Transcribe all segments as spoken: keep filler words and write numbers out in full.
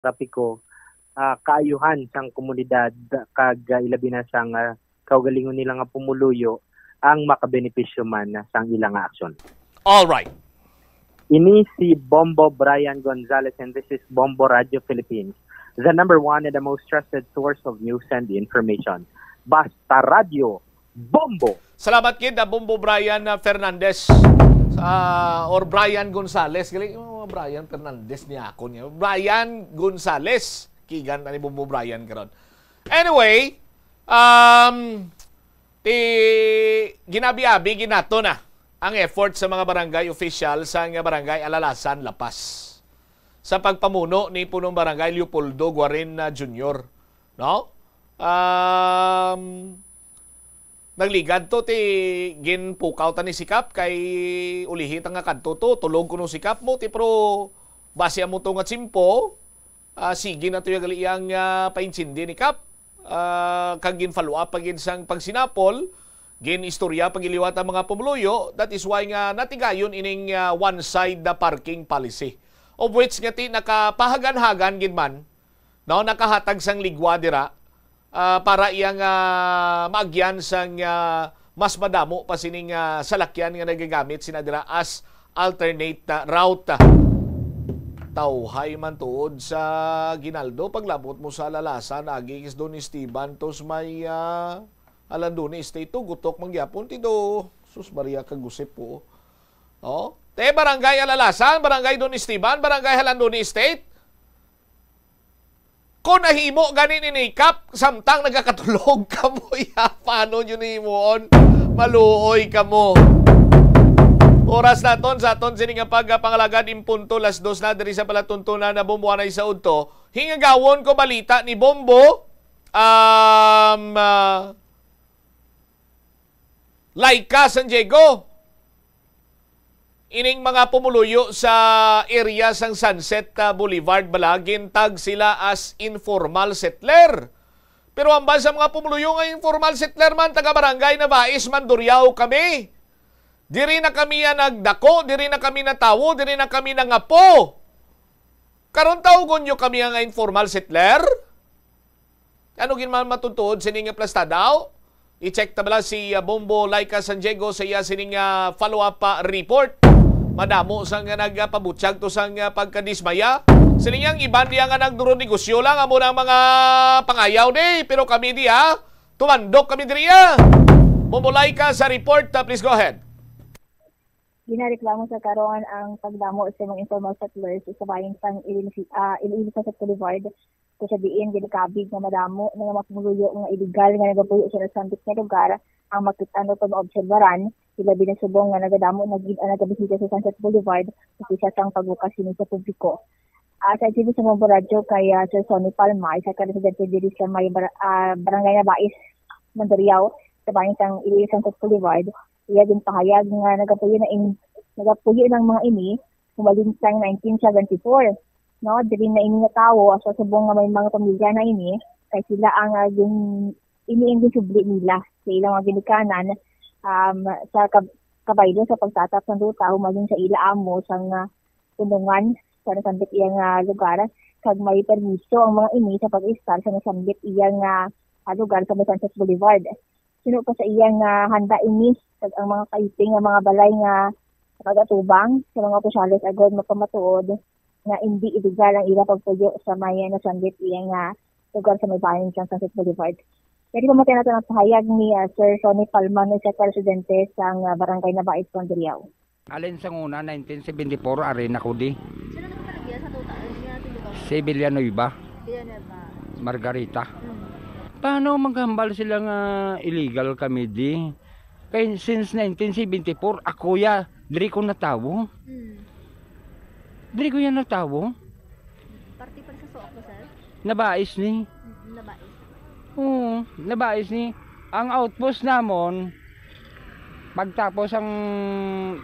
trapiko, ah, kaayuhan sang komunidad kag, ah, ilabi na sang, ah, kaugalingon nila nga pumuluyo ang makabenepisyo man sang ila nga aksyon. All right. Ini si Bombo Brian Gonzalez, and this is Bombo Radio Philippines, the number one and the most trusted source of news and information. Basta Radio, Bombo! Salamat gid, ah, Bombo Brian, ah, Fernandez, ah, or Brian Gonzalez. Gali, oh, Brian Fernandez niya ako niya. Brian Gonzalez. Kigan na ni Bombo Brian karon. Anyway, um, ti, ginabi-abi gid nato na ang effort sa mga barangay official sa nga barangay Alalasan, La Paz, sa pagpamuno ni Punong Barangay Leopoldo Guarin, ah, Junior, no? Um, nagligad to ti ginpukaw ta ni si Kap kay ulihi ta nga kadto to, tulog kuno si Kap mo ti, pero base amo to nga tsimpo, ah, sige na to ya gali ang, ah, paintsindi ni Kap. Ah, kag gin-follow up pa gid sang pagsinapol, gin-istorya pa gid liwat ang mga pumuluyo. That is why nga natigayon ining, ah, one side the parking policy, of which nga ti nakapahagan-hagan gid man, no, nakahatag sang ligwa dira, ah, para iya nga maagyan sang, ah, mas madamo pa sining, ah, salakyan nga nagagamit sina dira as alternate, ah, route. Tawhay man tuod sa Aguinaldo, paglabot mo sa Alalasan, agi kis Don Esteban, tos may, ah, Alandoni Estate to, gutok man gyapon ti do. Sus, Maria kag Josep po. Oh, te, Barangay Alalasan, Barangay Don Esteban, Barangay Alandoni Estate. Kung nahimo gani ni Kap, samtang nagakatulog ka mo, ya, paano nyo ni himuon? Maluoy ka mo. Oras naton sa aton sini nga pagpangalagad, in punto las dos na diri sa palatuntunan na bumuanay sa udto. Hingagawon ko balita ni Bombo, um, ah, Laika San Diego. Ining mga pumuluyo sa area sang Sunset, ah, Boulevard bala, gintag sila as informal settler. Pero ambal sa mga pumuluyo nga informal settler man, taga Barangay Nabais, Mandurriao kami. Diri na kami, ah, nagdako, diri na kami natawo, diri na kami nangapo. Karon tawgon nyo kami nga informal settler? Ano gid man matutuod sini nga plastadaw? I-check ta bala si, ah, Bombo Laika San Diego sa iya sining, ah, follow-up, ah, report. Madamo sang, ah, nagapabutyag to sang, ah, pagkadismaya. Sini ang iban diya nga nagduro negosyo lang, amo na ang mga pangayaw ni, pero kami diya, tumandok kami diri, ah. Bombo Laika sa report, ah, please go ahead. Ginareklamo sa karon ang pagdamo sa mga informal settlers sa bahin sang Iloilo, ah, Iloilo Sunset Boulevard, kung sa diin ginakabig nga madamo na nga mga pumuluyo nga illegal nga nagapuyo sa nasambit nga lugar ang makit-an o maobserbaran, ilabi na subong nga nagadamo na gid ang nagabisita sa Sunset Boulevard sa pisa sang pagbukas sini sa publiko. Ah, sa interview sa Bombo Radyo kay, ah, Sir Sonny Palma, isa ka residente diri sa may bar-, ah, Barangay Nabais, Mandurriao, sa bahin sang Iloilo Sunset Boulevard, iya ginpahayag nga nagapuyo na in-, nagapuyo na ang mga ini humalin sang nineteen seventy-four. No, diri na ini natawo, sa subong nga may mga pamilya na ini, kay sila ang, ah, gin-, ini ang ginsubli nila sa ilang mga ginikanan, um, sa kab-, kabaylo sa pagtatap sang duta humalin sa ila amo sang, ah, pundungan sa nasambit iya nga lugar, kag may permiso ang mga ini sa pag-estar sa nasambit iya nga, ah, lugar sa may Sunset Boulevard. Suno pa sa iya nga handa ini, kag ang mga kaiping nga mga balay nga mag-atubang sa mga opisyales agod mapamatuod nga indi iligal ang ila pagpuyo sa may nasambit iya nga lugar sa may bahin sang Sunset Boulevard. Pwede pa mo nato ang pahayag ni, ah, Sir Sonny Palma, na isa ka residente sang, ah, Barangay Nabais, Mandurriao. Alin sa una, nineteen seventy-four, ari na ko di. Sino nagpalagya sa tuta? Ano niya, tulugaw? Si Villanueva. Villanueva. Margarita. Mm. Paano maghambal sila nga illegal kami di? Kay since nineteen seventy-four, ako ya, diri ko natawo. Mm. Diri ko ya natawo. Parte pa sa suok ko, sir? Nabais ni. Mm, nabais. Oo, nabais ni. Ang outpost namon, pagtapos ang,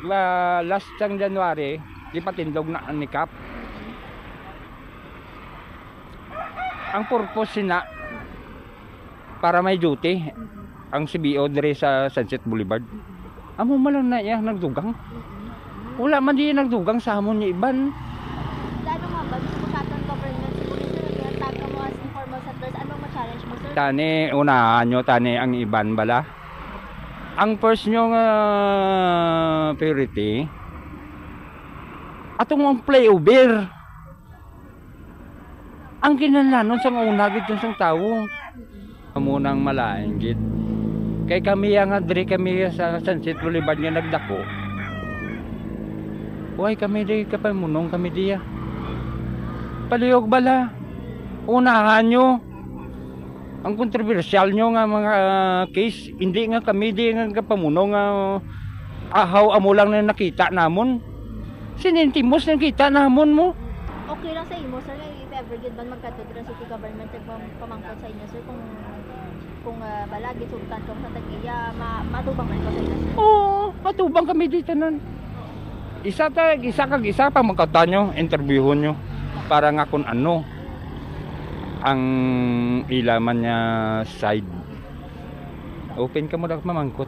ah, last sang January, ipatindog na ni Kap. Ang purpose sina, para may duty ang C B O diri sa Sunset Boulevard. Amo man lang na iya nagdugang. Wala man di nagdugang sa amon ni iban. Plano nga ba, gusto ko sa aton government sa Boulevard? Tani, unahan nyo, tani ang iban bala. Ang first nyo nga priority, atong ang flyover. Ang kinahanglanon sang una gid sang tawo. Amo nang malain gid. Kay kami ya nga diri kami sa Sunset Boulevard nga nagdako. Why kami di kapamunong kami diya? Palihog bala. Unahan nyo. Ang kontrobersyal nyo nga mga, ah, case, hindi nga kami di nga kapamunong nga ahaw amo lang na nakita namon. Sinintimos nakita namon mo. Okay lang sa imo, sir, nga if ever gid man magkadto dira city government, nagpam-, pamangkot sa inyo, sir, kung, kung, ah, bala, gisugtan ka sa tag-iya, ma-, matubang man ko sa inyo, sir? Oo, matubang kami di tanan. Isa ta, isa kag isa, pamangkatan nyo, interviewon nyo, para nga kung ano ang ila man nga side. Open ka mo daw mamangkot.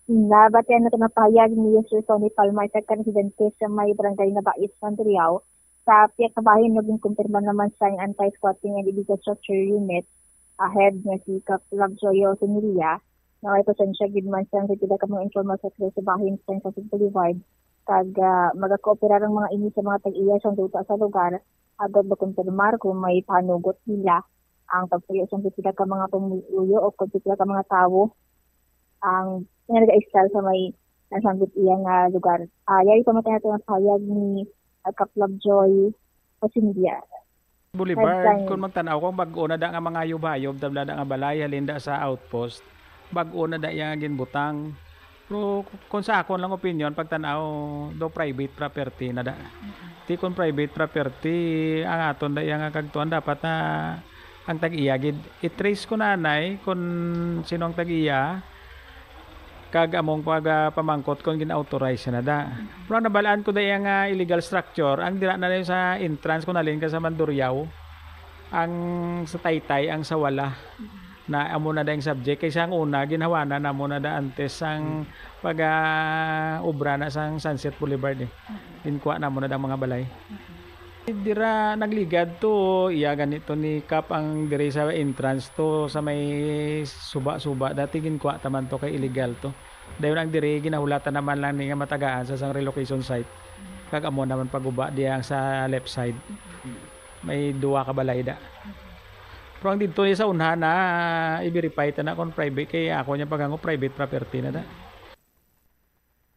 Nabatian naton ang pahayag ni Sir Tony Palma, isa ka residente sa may barangay Nabais, Mandurriao. Sa pihak sa bahin, no, ginkumpirma naman sa Anti-Squatting and Illegal Structure Unit, ah, head nga si Kap Lovejoy Osinilia, nga may presensya gid man sang pipila ka mga informal settlers sa bahin sa Sunset Boulevard, kag, ah, magakooperar ang mga ini sa mga tag-iya sang duta sa lugar, agod makumpirmar kung may panugot nila ang pagpuyo sang pipila ka mga pumuluyo o kung pipila ka mga tawo ang nga nag-aistar sa may nasambit iya nga lugar. Ah, yari pa man nato ang pahayag ni, ah, Kap Lovejoy Osindia. Boulevard, Headline. Kung magtan-aw, kung bag-o na da nga mga hayop-hayop, tabla da nga balay, halin da sa outpost, bag-o na da iya nga ginbutang. Pero kung sa akon lang opinion, pagtan-aw, do private property na da. Ti kung private property, ang aton da iya nga kagtuan, dapat na ang tag-iya gid. I-trace ko nanay kung sino ang tag-iya, kag among pag, ah, pamangkot kung gin-authorize na da. Pero ang nabalaan ko da iya nga illegal structure, ang dira na lang sa entrance kung halin ka sa Mandurriao, ang sa Taytay, ang sa Wala, na amo na da ang subject. Kaysa ang una, ginhawanan namo na da antes ang pag, ah, obra na sang Sunset Boulevard, eh. Ginkuha namo na da ang mga balay. Dira nagligad to, iya ganito ni Kap ang diri sa entrance to, sa may suba-suba. Dati ginkuha ta man to kay illegal to. Dayon ang diri ginahulatan naman lang ni nga matagaan sa sang relocation site. Kag amo naman paguba diya ang sa left side. May duwa ka balay da. Pero ang didto sa unha na, i-verify ta na kung private, kay ako niya paghango private property na da.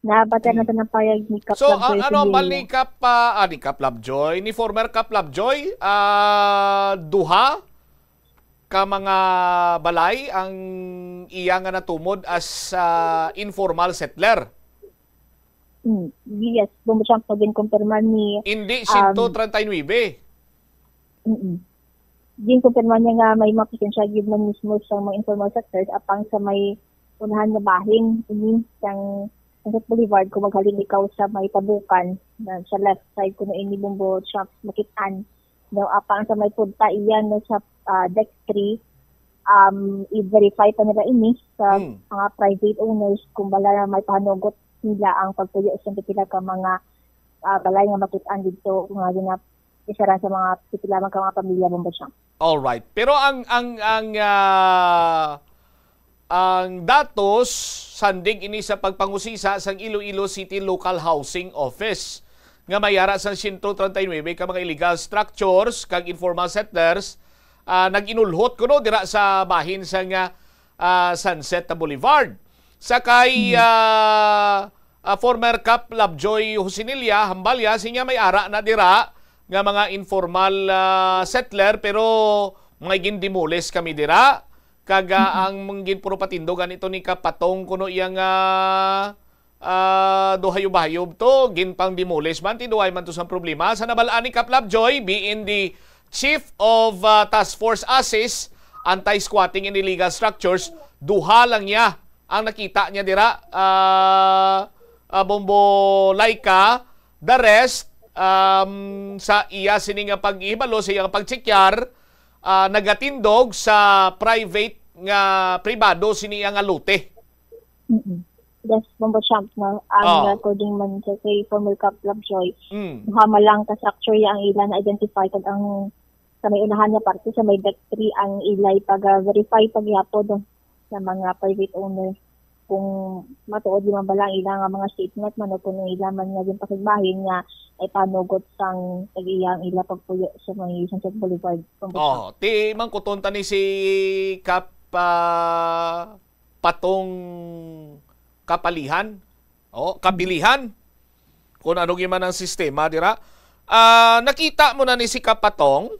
Nabatian Hmm. naton ang pahayag ni Kap So, Lovejoy ang ano ang bal Pinilla. ni Kap, ah, ah, ni Kap Lovejoy, ni former Kap Lovejoy, ah, duha ka mga balay ang iya nga natumod as, ah, informal settler? Mm, yes, Bombo Champ, ginkumpirma ni, Hindi um, sento treinta y nuebe. Mm-mm. Ginkumpirma niya nga may mga presensya gyud man mismo sa mga informal sectors, apang sa may unahan nga bahin ini sang Sunset Boulevard, kung maghalin ikaw sa may Tabukan, na sa left side kuno ini, Bombo Champ, makit-an. No, apang sa may punta iya, no, sa, ah, deck three, um, i-verify pa nila ini sa Hmm. mga private owners kung bala may pahanugot nila ang pagpuyo sa pipila ka mga, ah, balay nga makit-an didto nga gina-, isa ra sa mga pipila man ka mga pamilya, Bombo Champ. Alright. Pero ang, ang, ang, ah, ang datos sandig ini sa pagpangusisa sang Iloilo City Local Housing Office nga may ara sang sento treinta y nuebe ka mga illegal structures kag informal settlers, ah, nag-inulhot kuno dira sa bahin sang, ah, ah, Sunset Boulevard. Sa kay, Hmm. ah, ah, former Kap Lovejoy Josinilla, hambal niya, siya may ara na dira nga mga informal, ah, settler, pero mga gin-demolish kami dira. Kag, ah, Mm-mm. ang mga ginpuro patindog ani to ni Kap Patong kuno iya nga, ah, do hayub-hayub to, ginpang-demolish man, ti duway man to sang problema. Sa nabal-an ni Kap Lovejoy, being the Chief of, ah, Task Force ASIS, Anti-Squatting and Illegal Structures, duha lang niya ang nakita niya dira, ah, ah, Bombo Laika. The rest, um, sa iya sini nga paghibalo, sa iya nga pagtsekyar, ah, nagatindog sa private nga, pribado sini iya nga lote. Mm-mm. Yes, Bombo Champ, no? Ang Oh. according man sa kay former Kap Lovejoy, Mm. duha man lang ka structure ang ila na-identify, kag ang sa may unahan nga parte, sa may deck three, ang ilay pag-verify pagyapon sa mga private owner kung matuod limang bala ang ila nga mga statement man o kung ang ila man nga ginpakigbahin nga ay panugot sang tag-iya ang ila pagpuyo sa may Sunset Boulevard. Congressman. Oh, ti mangkuton ta ni si Kap ah, Patong Kapalihan. Oh, Kapilihan. Kung ano gyud man ang sistema dira. Ah, nakita mo na ni si Kap Patong?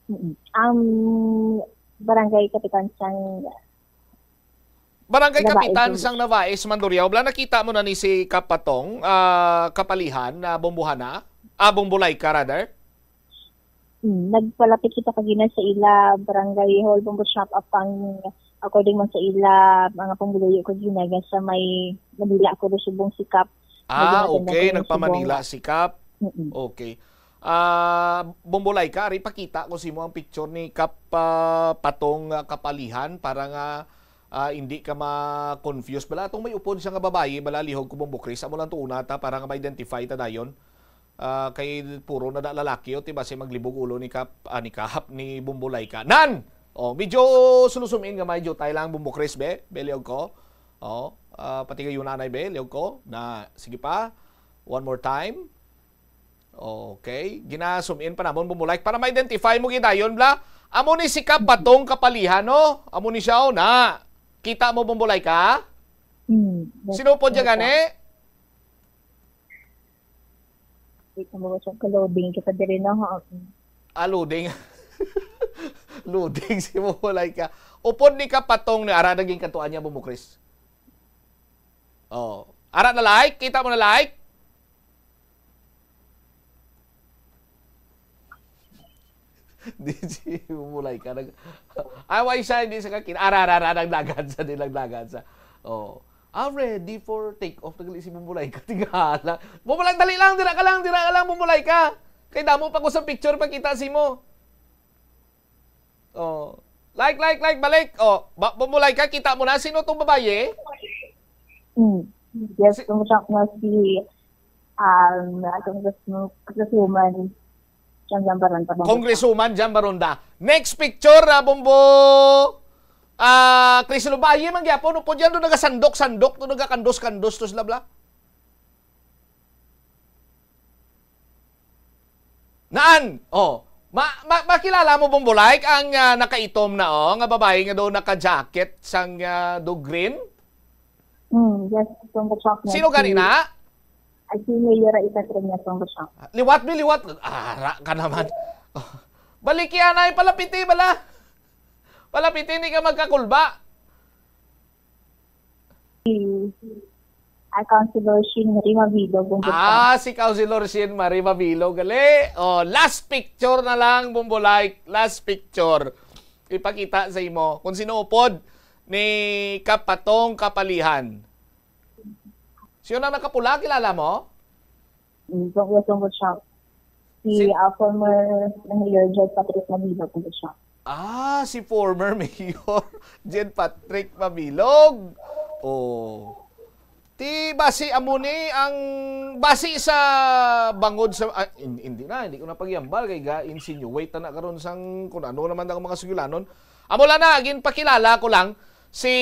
Mm. Ang barangay kapitan sang Barangay Nabais Kapitan sang Mandurriao. Nabais Mandurriao. Bala, nakita mo na ni si Kap Patong, ah, Kapalihan, na Bombohana? Ah, Bombolayka, rather? Hmm, nagpalapit kita kagina sa ila barangay hall, Bombo Shop, apang according man sa ila mga pumuluyo kagina, nga sa may Manila ako do subong si Kap. Ah, okay. Nagpamanila si Kap. Mm-mm. Okay. Ah, Bombolayka, ari pakita ko sa imo ang picture ni Kap, ah, Patong, ah, Kapalihan para nga, ah, hindi ka ma-confuse. Bala, atong may upod siya nga babayi, bala, lihog ko, Bombo Chris. Amo lang to una ta para nga ma-identify ta dayon. Ah, kay puro na da lalaki, o, ti basi maglibog ulo ni Kap, ah, ni Kap, ni Bombolayka. Nan! Oh, medyo sulusumin nga may jutay lang, Bombo Chris, be. Be, lihog ko. Oh, ah, pati kayo nanay, be, lihog ko. Na, sige pa. One more time. Okay. Ginasum-in pa namon, Bombolayka, para ma-identify mo gidayon, bla. Amo ni si Kap Patong Kapalihan, no? Amo ni siya, oh, na. Kita mo, Bombolayka? Hmm, yes, Sinupod niya yes, gani? Wait, ang mga siyang ka-loading kita diri na, ha? Ah, loading. Loading si Bombolayka. Upod ni Kap Patong ni ara naging katuan niya, Bombo Chris. Oh. Ara na like, kita mo na like. Di si Bombolayka nag-, ah, why siya hindi sa kakin-, ara, ara, ara, nagdagan sa, di nagdagan sa. Oh. Ah, ready for take off na gali si Bombolayka. Tingala. Bombolayka, dali lang, dira ka lang, dira ka lang, Bombolayka. Kay damo pa ko sa picture pakita si mo. Oh. Like, like, like, balik. Oh, ba, Bombolayka, kita mo na sino tong babayi? Hmm. Yes, Si- kung siya na si, um, atong Congresswoman, Jan Jan Baronda, Bombo. Congresswoman Jan Baronda. Next picture, ah, Bombo, ah, Chris Lubaye, man gyapon, upod yan, doon nagasandok-sandok, doon nagakandos-kandos, to sila, bla. Naan? Oh, ma-, ma-, makilala mo, Bombo Like, ang, ah, nakaitom na, oh, nga babae nga daw naka-jacket sang, ah, do green? Hmm, yes, from the shop na Sino si gani na? Ay, si Mayor Ita Treñas from the shop. Liwat, mi liwat. Ara ka naman. Baliki, anay, palapiti, bala. Palapiti, hindi ka magkakulba. Si, ah, Councilor Shin Marie Mabilog, Bumbo. Ah, si Councilor Shin Marie Mabilog. Gali. Oh, last picture na lang, Bombo Like. Last picture. Ipakita sa imo kung sino upod ni Kapatong Kapalihan. Sino ang nakapula? Kilala mo? Mm, so, yes, so, what's up? Si, Si ah, former Mayor Jed Patrick Mabilog, what's up? Ah, si former Mayor Jed Patrick Mabilog. Oh. Ti basi amo ni ang basi sa bangod sa, ah, hin-, hindi na, hindi ko na pagyambal kay ga-insinuate na karon sang kung ano naman ang mga sugilanon. Amo lang na, ginpakilala ko lang si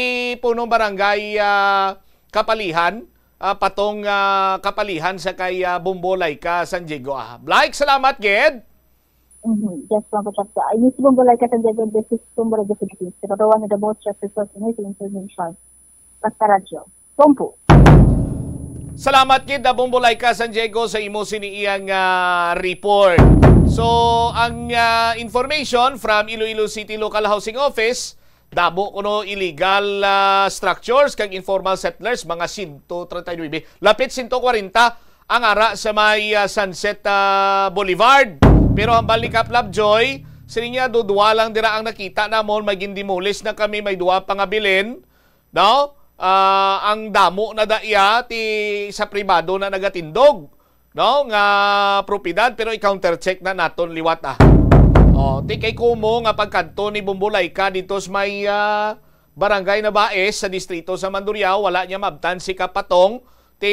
Punong Barangay, ah, Kapalihan, ah, Patong, ah, Kapalihan sa kay, ah, Bombo Laika San Diego. Ah, Blake, salamat gid. Mhm. Just one question. I miss Bombo Laika San Diego. This is Bombo Radio Philippines. The number one and the most trusted source of news and information. Basta Radyo. Bombo. Salamat gid na Bombo Laika San Diego sa imo sini iyang, ah, report. So, ang, ah, information from Iloilo City Local Housing Office, damo kuno illegal, ah, structures kag informal settlers, mga sento treinta y nuebe, lapit sento kwarenta ang ara sa may, ah, Sunset, ah, Boulevard. Pero hambal ni Kap Lovejoy, sini niya, dudwa lang dira ang nakita namon, may gindemolish na kami, may duwa pa nga bilin, no? Ah, ang damo na da iya ti sa pribado na nagatindog, no, nga propiedad, pero i-counter check na naton liwat, ah. Oh, ti kay kumo nga pagkadto ni Bombo Laika dito sa may, ah, barangay Nabaes sa distrito sa Mandurriao, wala niya mabtan si Kapatong, ti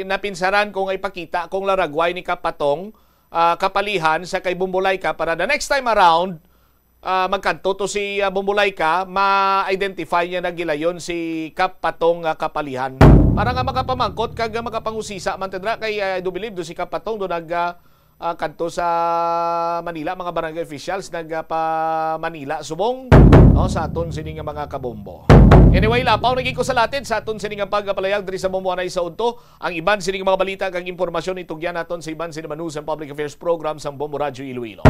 napinsaran ko nga ipakita kong laragway ni Kapatong, ah, Kapalihan sa kay Bumbolayka para the next time around, ah, magkadto to si, ah, Bumbolayka, ma-identify niya na gilayon si Kap Patong, ah, Kapalihan. Para nga makapamangkot kag makapangusisa man ta dira kay, ah, I do believe do si Kap Patong do nag, ah, ah, kadto sa Manila, mga barangay officials nag, ah, pa Manila subong, no, sa aton sini nga mga kabombo. Anyway, lapaw na gid ko sa latid sa aton sini nga pagpalayag diri sa Bombo Anay sa udto. Ang iban sini nga mga balita kag impormasyon itugyan naton sa iban sini man sa public affairs program sang Bombo Radyo Iloilo.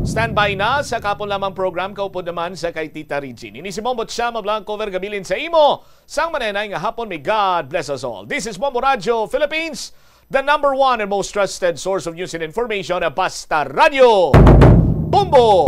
Standby na sa kapon lamang program, kaupod naman sa kay Tita Regine. Ini si Bombo Chama Blanco, Vergabilin sa imo sang manenay nga hapon. May God bless us all. This is Bombo Radyo Philippines, the number one and most trusted source of news and information, Basta Radyo. Bombo!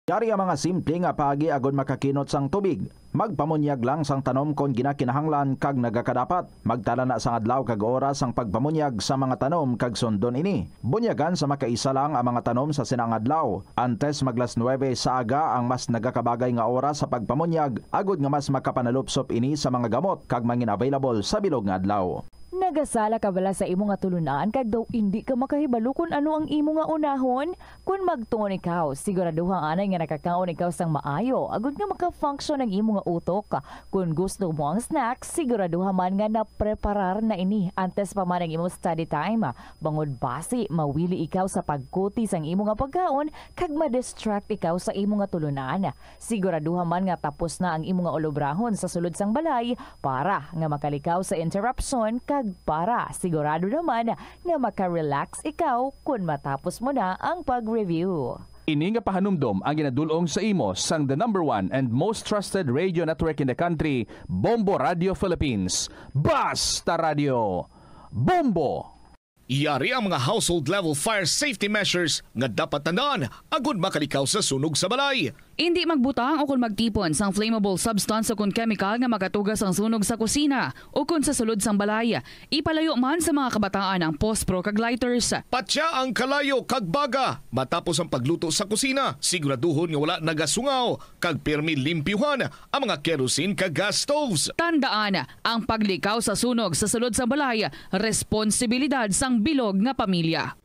Yari ang mga simple nga paagi agod makakinot sang tubig. Magpamunyag lang sang tanom kon ginakinahanglan kag nagakadapat. Magtala na sang adlaw kag oras sang pagpamunyag sa mga tanom kag sundon ini. Bunyagan sa makaisa lang ang mga tanom sa sina nga adlaw. Antes mag las nuebe sa aga ang mas nagakabagay nga oras sa pagpamunyag, agod nga mas makapanalupsop ini sa mga gamot kag mangin available sa bilog nga adlaw. Nagasala ka bala sa imo nga tulunan kag daw indi ka makahibalo kon ano ang imo nga unahon? Kon magtuon ikaw, siguraduha anay nga nakakaon ikaw sang maayo, agud nga maka-function ang imo nga utok. Kon gusto mo ang snack, siguraduha man nga napreparar na ini antes pa man ang imo study time. Bangod basi, mawili ikaw sa pagkuti sang imo nga pagkaon kag ma-distract ikaw sa imo nga tulunan. Siguraduha man nga tapos na ang imo nga ulobrahon sa sulod sang balay para nga makalikaw sa interruption kag para sigurado naman nga maka-relax ikaw kon matapos mo na ang pag-review. Ini nga pahanumdom ang ginadul-ong sa imo sang the number one and most trusted radio network in the country, Bombo Radio Philippines. Basta Radio, Bombo! Yari ang mga household level fire safety measures nga dapat tandaan agud makalikaw sa sunog sa balay. Indi magbutang o kon magtipon sang flammable substance o kon chemical nga makatugas ang sunog sa kusina o kon sa sulod sang balay. Ipalayo man sa mga kabataan ang pospro kag lighters. Patya ang kalayo kag baga matapos ang pagluto sa kusina. Siguraduhon nga wala nagasungaw kag pirmi limpyuhan ang mga kerosene kag gas stoves. Tandaan, ang paglikaw sa sunog sa sulod sang balay, responsibilidad sang bilog nga pamilya.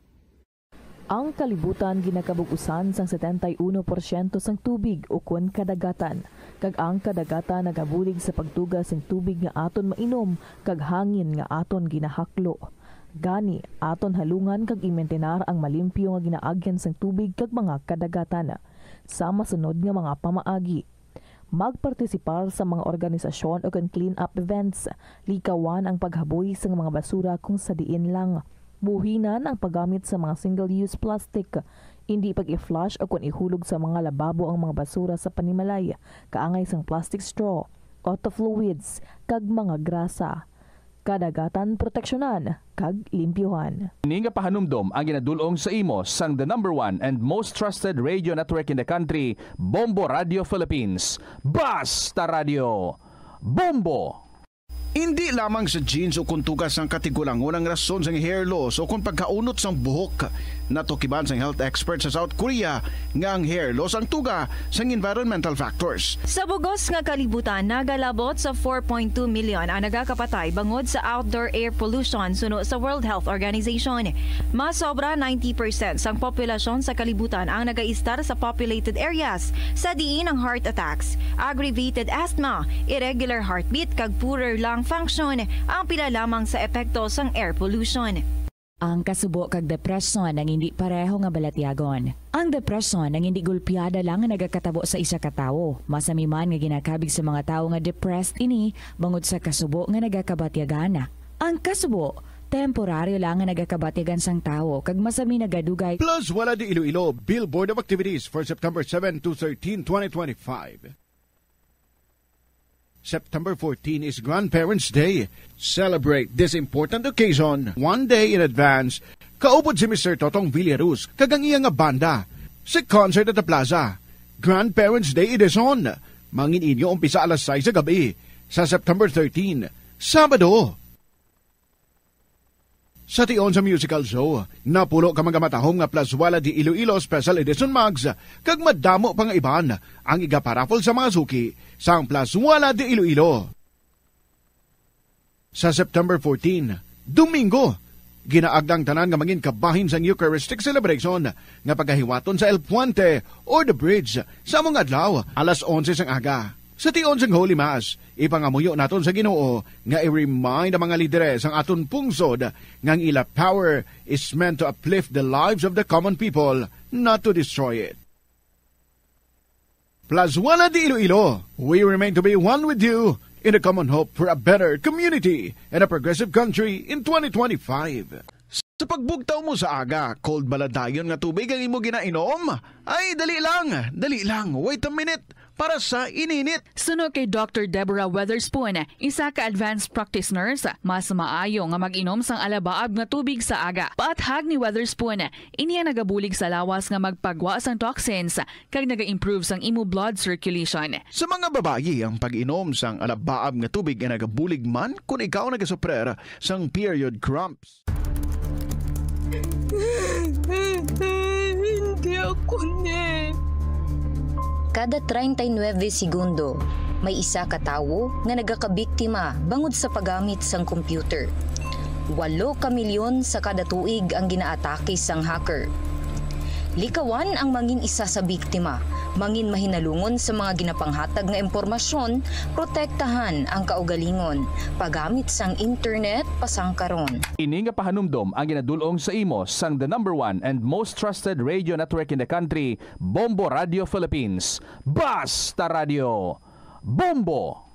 Ang kalibutan ginakabug-usan sang setenta y uno porsyento sang tubig ukon kadagatan, kag ang kadagatan nagabulig sa pagtuga sing tubig nga aton mainom kag hangin nga aton ginahaklo. Gani, aton halungan kag imintinar ang malimpyo nga ginaagyan sang tubig kag mga kadagatan. Sa masunod nga mga pamaagi, magpartisipar sa mga organisasyon ukon clean-up events. Likawan ang paghaboy sang mga basura kung sa diin lang. Buhinan ang paggamit sa mga single-use plastic. Indi pag-i-flush ukon ihulog sa mga lababo ang mga basura sa panimalay, kaangay sang plastic straw, auto fluids, kag mga grasa. Kadagatan proteksyonan kag limpyuhan. Ini nga pahanumdom ang ginadul-ong sa imo sang the number one and most trusted radio network in the country, Bombo Radio Philippines. Basta Radio, Bombo! Indi lamang sa genes o kon tugas sang katigulangon ang rason sang hair loss o kon pagkaunot sang buhok. Natukiban sang health expert sa South Korea nga ang hair loss ang tuga sang environmental factors. Sa bugos nga kalibutan, nagalabot sa four point two million ang nagakapatay bangod sa outdoor air pollution, suno sa World Health Organization. Mas sobra ninety percent sang populasyon sa kalibutan ang nagaistar sa populated areas, sa diin ang heart attacks, aggravated asthma, irregular heartbeat, kag poorer lung function ang pila lamang sa epekto sang air pollution. Ang kasubo kag depresyon ang indi pareho nga balatyagon. Ang depresyon ang indi gulpiada lang nga nagakatabo sa isa ka tawo. Masami man nga ginakabig sa mga tawo nga depressed ini bangod sa kasubo nga nagakabatyagan. Ang kasubo, temporaryo lang nga nagakabatyagan sang tawo kag masami nagadugay. Plus Wala de Iloilo, Billboard of Activities for September seven to thirteen, twenty twenty-five. September fourteen is Grandparents' Day. Celebrate this important occasion one day in advance. Kaupod si Mister Totong Villaruz kag ang iya nga banda sa Concert at the Plaza. Grandparents' Day Edition. Mangin inyo umpisa alas sais sa gabi sa September thirteen, Sabado. Sa tion sa musical show, napulo ka mga matahom nga Plazuela de Iloilo Special Edition mugs, kag madamo pa nga iban ang igaparaffle sa mga suki sang Plazuela de Iloilo. Sa September fourteen, Domingo, Ginaagda ang tanan nga mangin kabahin sang Eucharistic celebration nga pagahiwaton sa El Puente or The Bridge sa among adlaw, alas onse sang aga. Sa tion sang Holy Mass, ipangamuyo naton sa Ginoo nga i-remind ang mga lideres sang aton pungsod nga ang ila power is meant to uplift the lives of the common people, not to destroy it. Plus One at Iloilo, we remain to be one with you in a common hope for a better community and a progressive country in twenty twenty-five. Sa pagbugtaw mo sa aga, cold bala dayon nga tubig ang imo ginainom? Ay, dali lang, dali lang, wait a minute, para sa ininit. Suno kay Doctor Deborah Weatherspoon, isa ka advanced practice nurse, mas maayo nga mag-inom sang alabaab nga tubig sa aga. Paathag ni Weatherspoon, ini ang nagabulig sa lawas nga magpagwa sang toxins kag naga-improve sang imo blood circulation. Sa mga babayi, ang pag-inom sang alabaab nga tubig ay nagabulig man kon ikaw nagasuprer sang period cramps. Hindi ako ni. Kada treinta y nueve segundo, may isa ka tawo nga nagakabiktima bangod sa paggamit sang computer. Walo ka milyon sa kada tuig ang ginaatake sang hacker. Likawan ang mangin isa sa biktima, mangin mahinalungon sa mga ginapanghatag nga impormasyon, protektahan ang kaugalingon, paggamit sang internet pasangkaron. Ini nga pahanumdom ang ginadul-ong sa imo sang the number one and most trusted radio network in the country, Bombo Radio Philippines. Basta Radio! Bombo!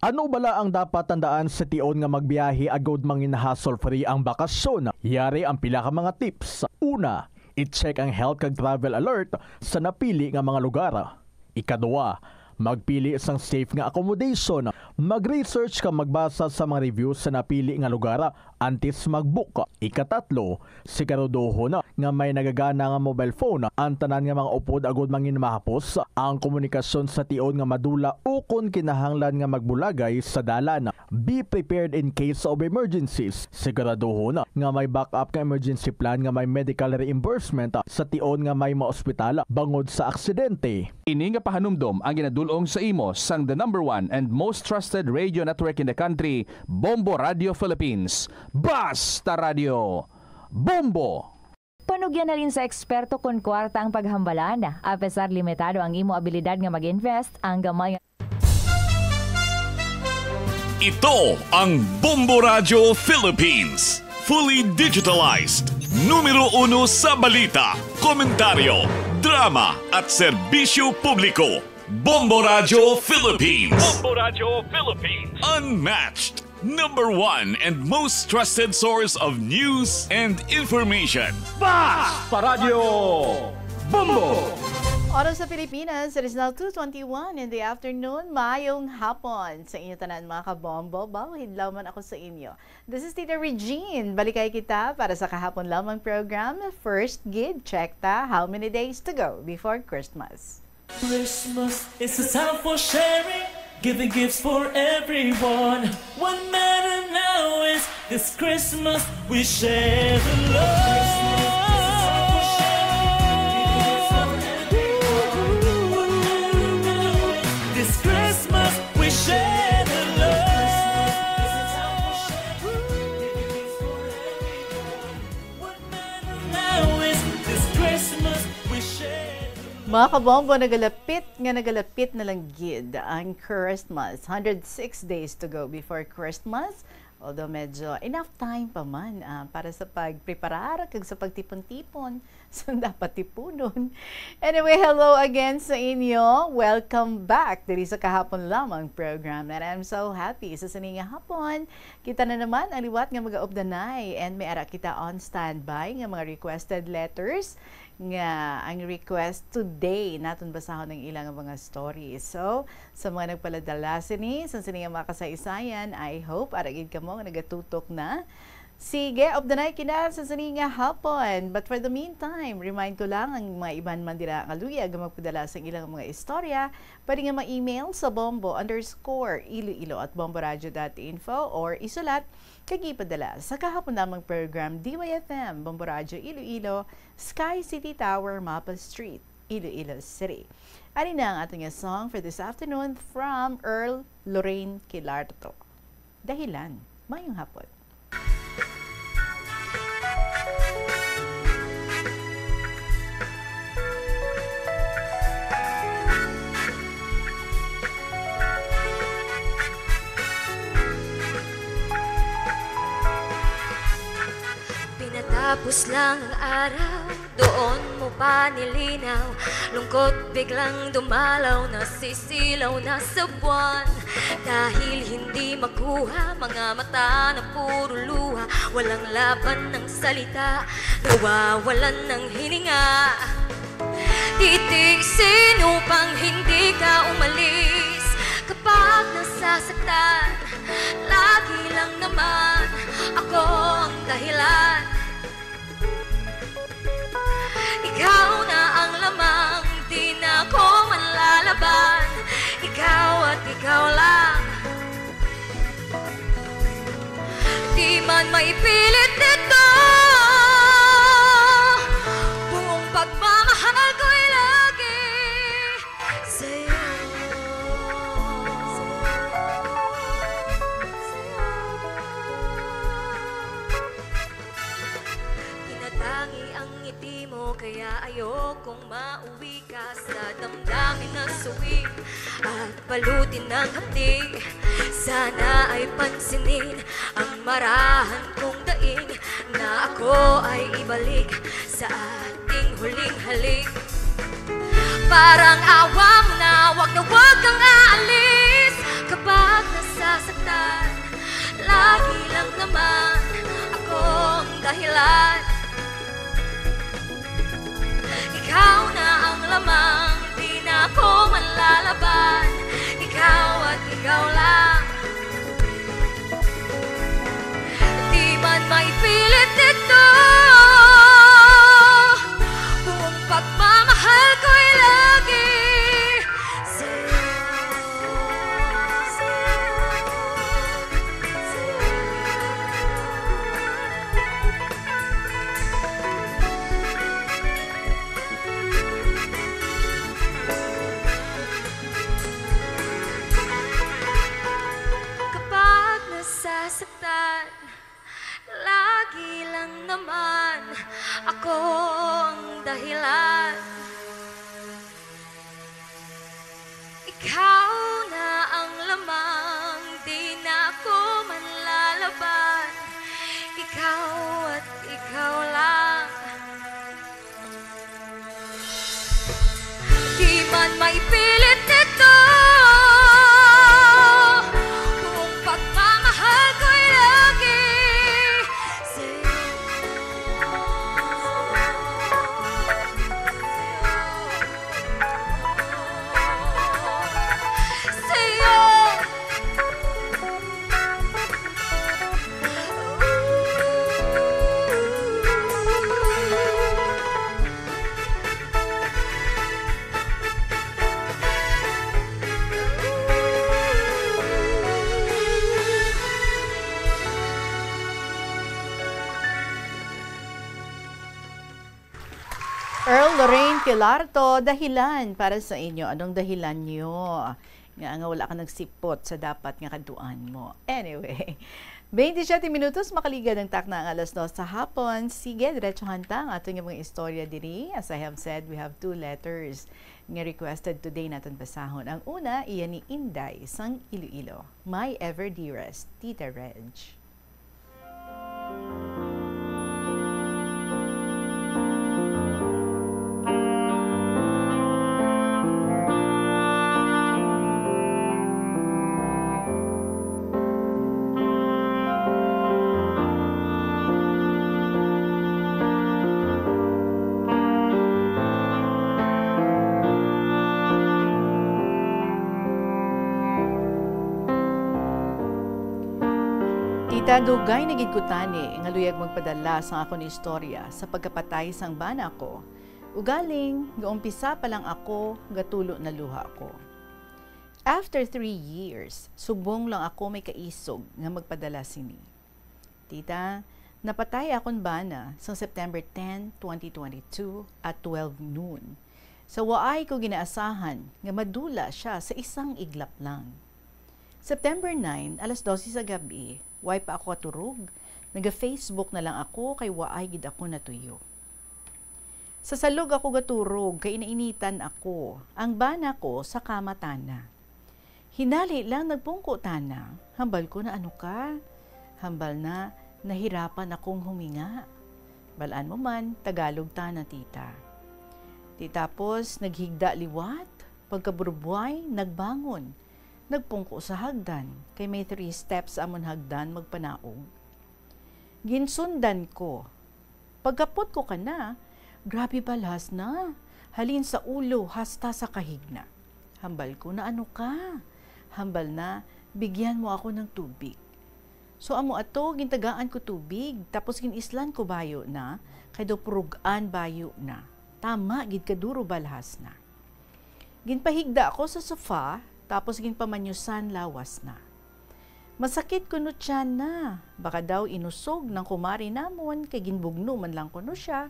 Ano bala ang dapat tandaan sa tion nga magbiyahe agod mangin hassle-free ang bakasyon? Yari ang pila ka mga tips. Una, i-check ang health kag travel alert sa napili nga mga lugar. Ikadua, magpili sang safe nga accommodation. Mag-research kag magbasa sa mga reviews sa napili nga lugar antes mag-book. Ikatatlo, siguraduhon nga may nagagana nga mobile phone ang tanan nga mga upod agud mangin mahapos ang komunikasyon sa tion nga madula ukon kinahanglan nga magbulagay sa dalan. Be prepared in case of emergencies. Siguraduhon nga may backup nga emergency plan nga may medical reimbursement sa tion nga may maospital bangod sa aksidente. Ini nga pahanumdom ang ginadul-ong sa imo sang the number one and most trusted radio network in the country, Bombo Radio Philippines. Basta Radio! Bombo! Panugyan halin sa eksperto kon kwarta ang paghambalan. Apesar limitado ang imo abilidad nga mag-invest, ang gamay nga Ito ang Bombo Radyo Philippines. Fully digitalized. Numero uno sa balita, komentaryo, drama at serbisyo publiko. Bombo Radyo Philippines. Bombo Radyo Philippines. Unmatched. Number one and most trusted source of news and information. Basta Radyo Bombo! Oras sa Pilipinas, it is now two twenty-one in the afternoon. Maayong hapon sa inyo tanan, mga kabombo. Bawid lamang ako sa inyo. This is Tita Regine. Balikay kita para sa kahapon lamang program. First gid, check ta how many days to go before Christmas. Christmas is a time for sharing, giving gifts for everyone. What matter now is this Christmas we share the love. This Christmas we share the love. What matter now is this Christmas we share the love. Mga kabombo, nagalapit nga nagalapit na lang gid ang Christmas. Hundred six days to go before Christmas. Although medyo enough time pa man ah, para sa pagpreparar kag sa pagtipon-tipon sa dapat tipunon. Anyway, hello again sa inyo. Welcome back diri sa kahapon lamang program. And I'm so happy sa sini nga hapon. Kita na naman ang liwat nga mga updanay. And may ara kita on standby nga mga requested letters nga ang request today naton basahon ang ilang mga stories. So, sa mga nagpaladala sini, sa sini nga mga kasaysayan, I hope ara gid kamo nga nagatutok na. Sige, updanay kita sa sini nga hapon. But for the meantime, remind ko lang ang mga iban man dira nga luyag nga magpadala sa ilang mga istorya, pwede nga ma-email sa bombo underscore iloilo at bomboradio dot info or isulat kag ipadala sa kahapon lamang program D Y F M, Bombo Radio Iloilo, Sky City Tower, Mapa Street, Iloilo City. Ari na ang aton nga song for this afternoon from Earl Lorraine Quilarto. Dahilan. Mayong hapon. Lang ang araw, doon mo pa nilinaw. Lungkot biglang dumalaw, nasisilaw na sa buwan. Dahil hindi makuha, mga mata na puro luha. Walang laban ng salita, nawawalan ng hininga. Titiisin upang hindi ka umalis. Kapag nasasaktan, lagi lang naman ako ang dahilan. Ikaw na ang lamang, di na ko manlalaban. Ikaw at ikaw lang. Di man maipilit ito, buong pagmamahal ko'y lagi sa'yo. Tinatangi ang ngiti mo, kaya ayokong mauwi ka sa damdamin na suwi at balutin ng hapdi. Sana ay pansinin ang marahan kong daing, na ako ay ibalik sa ating huling halik. Parang awa mo na, wag na wag kang aalis. Kapag nasasaktan, lagi lang naman ako ang dahilan. Ikaw na ang lamang, di na ako manlalaban. Ikaw at ikaw lang. Di man maipilit ito, buong pagmamahal ko'y lagi sa'yo. Kapag nasasaktan, lagi lang naman ako ang dahilan. Ikaw na ang lamang, di na ako manlalaban. Ikaw at ikaw lang. Di man maipilit ito, buong pagmamahal ko'y lagi sa'yo. Sa'yo. Earl Lorraine Quilarto, Dahilan para sa inyo. Anong dahilan nyo nga, nga wala ka nagsipot sa dapat nga kadtuan mo? Anyway, twenty-seven minutos makaligad ang takna ang alas dos sa hapon. Sige, diretsohan ta ang aton nga mga istorya diri. As I have said, we have two letters nga requested today naton basahon. Ang una, iya ni Inday sang Iloilo. My ever dearest, Tita Reg. Tita, dugay na gid ko tani nga luyag magpadala sang akon istorya sa pagkapatay sang bana ko. Ugaling, gaumpisa pa lang ako, gatulo na luha ko. After three years, subong lang ako may kaisog nga magpadala sini. Tita, napatay akon bana sang September ten, twenty twenty-two at twelve noon. Sa waay ko ginaasahan nga madula siya sa isang iglap lang. September nine, alas dose sa gab-i, way pa ako katurog, naga-Facebook na lang ako kay waay gid ako natuyo. Sa salog ako gaturog kay inainitan ako, ang bana ko sa kama tana. Hinali lang nagpungko tana, hambal ko na ano ka? Hambal na nahirapan akong huminga. Balaan mo man, Tagalog ta na, tita. Di tapos, naghigda liwat, pagkaburubway, nagbangon. Nagpungko sa hagdan, kay may three steps amon hagdan magpanaog. Ginsundan ko. Pagkapot ko kana, grabe balhas na. Halin sa ulo hasta sa kahigna. Hambal ko na, "Ano ka?" Hambal na, "Bigyan mo ako ng tubig." So amo ato, gintagaan ko tubig, tapos gin-islan ko bayo na, kay daw purugan bayo na. Tama gid kaduro balhas na. Ginpahigda ako sa sofa, tapos ginpamanyusan lawas na. Masakit kuno tiyan na. Baka daw inusog ng kumari namon kay ginbugno man lang kuno siya.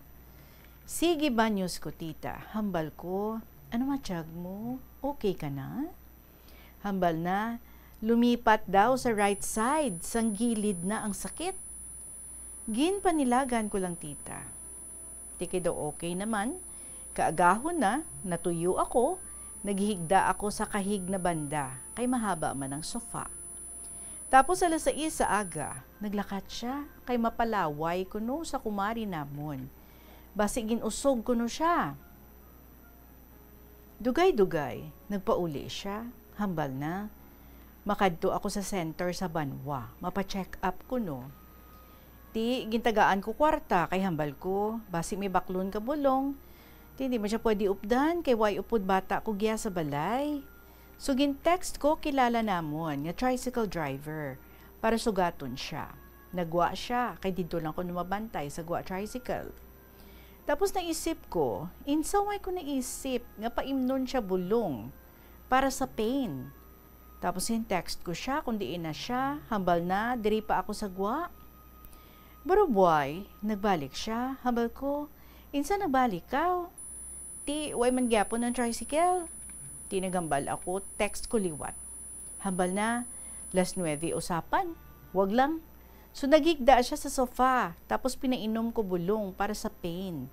"Sige, banyos ko, tita." Hambal ko, "Ano matiyag mo? Okay ka na?" Hambal na, lumipat daw sa right side, sang gilid na ang sakit. Ginpanilagan ko lang, tita. Di kay daw okay naman. Kaagahon na, natuyo ako, naghigda ako sa kahig na banda, kay mahaba man ang sofa. Tapos alas sais sa aga, naglakat siya, kay mapalaway kuno sa kumari namon. Basi gin-usog kuno siya. Dugay-dugay, nagpauli siya. Hambal na, "Makadto ako sa center sa banwa, mapa-check up kuno." Ti, gintagaan ko kwarta, kay hambal ko, basi may baklon ka bulong. Ti, di man siya pwede updan, kay way upod bata ko giya sa balay. So, gin-text ko kilala namon nga tricycle driver para sugaton siya. Nagwa siya, kay didto lang ko numabantay sa gwa tricycle. Tapos naisip ko, insaway ko naisip nga paimnon siya bulong para sa pain. Tapos in-text ko siya kung diin na siya, hambal na, "Diri pa ako sa gwa." Barubway, nagbalik siya, hambal ko, "Insa nagbalik ka? Ti, way man gyapon ang tricycle." Ti, naghambal ako, text ko liwat. Hambal na, "Las nuebe usapan, wag lang." So, naghigda siya sa sofa, tapos pinainom ko bulong para sa pain.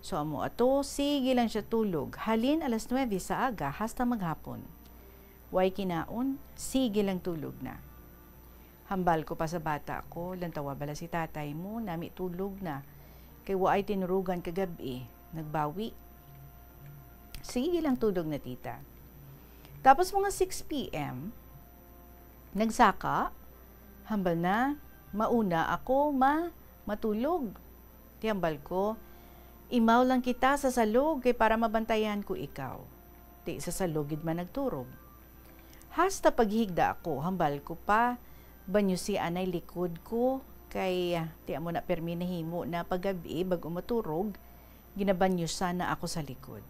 So, amo ato, sige lang siya tulog, halin alas nuebe sa aga hasta maghapon. Way kinaon, sige lang tulog na. Hambal ko pa sa bata ko, "Lantawa bala si tatay mo, nami tulog na. Kay waay tinurugan kagab-i, nagbawi." "Sige lang tulog na, tita." Tapos mga six P M, nagsaka, hambal na, "Mauna ako, ma, matulog." Ti hambal ko, "Imaw lang kita sa salog kay para mabantayan ko ikaw." Ti sa salog gid man nagturog. Hasta paghigda ako, hambal ko pa, "Banyusi anay likod ko, kay, ah, ti amo na permi nahimo na paggabi, bag-o maturog, ginabanyusan na ako sa likod."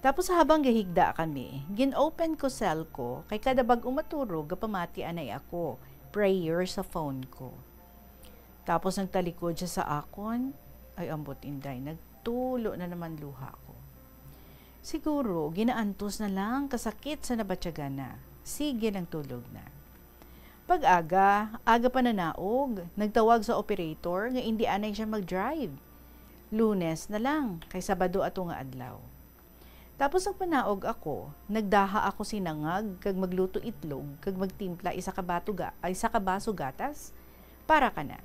Tapos habang gahigda kami, gin-open ko cell ko, kay kada bag-o maturog, gapamati anay ako, prayer sa phone ko. Tapos nagtalikod siya sa akon, ay, ambot, Inday, nagtulo na naman luha ko. Siguro, ginaantos na lang kasakit sa nabatyagan na. Sige lang tulog na. Pag-aga, aga pa nanaog, nagtawag sa operator nga indi anay siya mag-drive. Lunes na lang, kay Sabado ato nga adlaw. Tapos nagpanaog ako, nagdaha ako sinangag, kag magluto itlog, kag magtimpla isa ka bato ga-, ay, isa ka baso gatas para kana.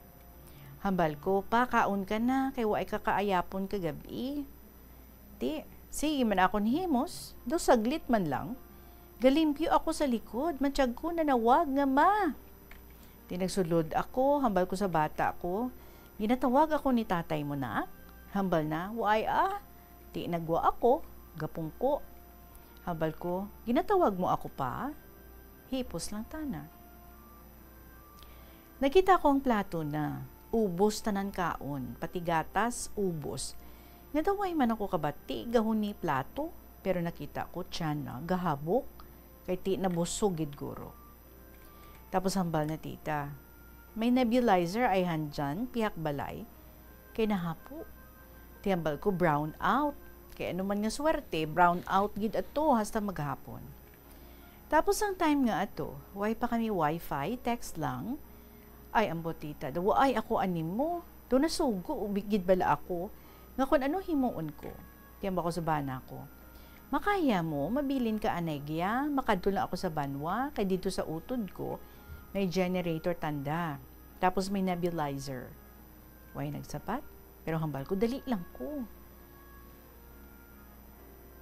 Hambal ko, "Pa, kaon ka na, kay waay ka kaayapon kagab-i." Ti, sige man akon himos, daw saglit man lang. Galimpyo ako sa likod, matyag ko nanawag nga, "Ma!" Ti nagsulod ako, hambal ko sa bata ko, "Ginatawag ako ni tatay mo, nak." Hambal na, "Waay, ah." Ti nagwa ako, gapungko. Hambal ko, "Ginatawag mo ako, pa?" Hipos lang tana. Nakita ko ang plato na. Ubos tanan kaon, pati gatas, ubos. Nga daw way man ako kabati gahon ni plato, pero nakita ko tiyan na gahabok, kay ti nabusog gid guro. Tapos hambal na tita, "May nebulizer ay handyan, pihak balay, kay nahapo." Ti hambal ko, "Brown out." Kay ano man nga swerte, brown out gid ato hasta maghapon. Tapos ang time nga ato, way pa kami wifi, text lang. Ay, ambot tita, daw waay ako animo. Daw nasugo gid bala ako nga kon ano himuon ko. Ti hambal ko sa bana ko, "Makaya mo, mabilin ka anay giya, makadto lang ako sa banwa, kay didto sa utod ko, may generator tanda. Tapos may nebulizer." Way nagsapat? Pero hambal ko, dali lang ko.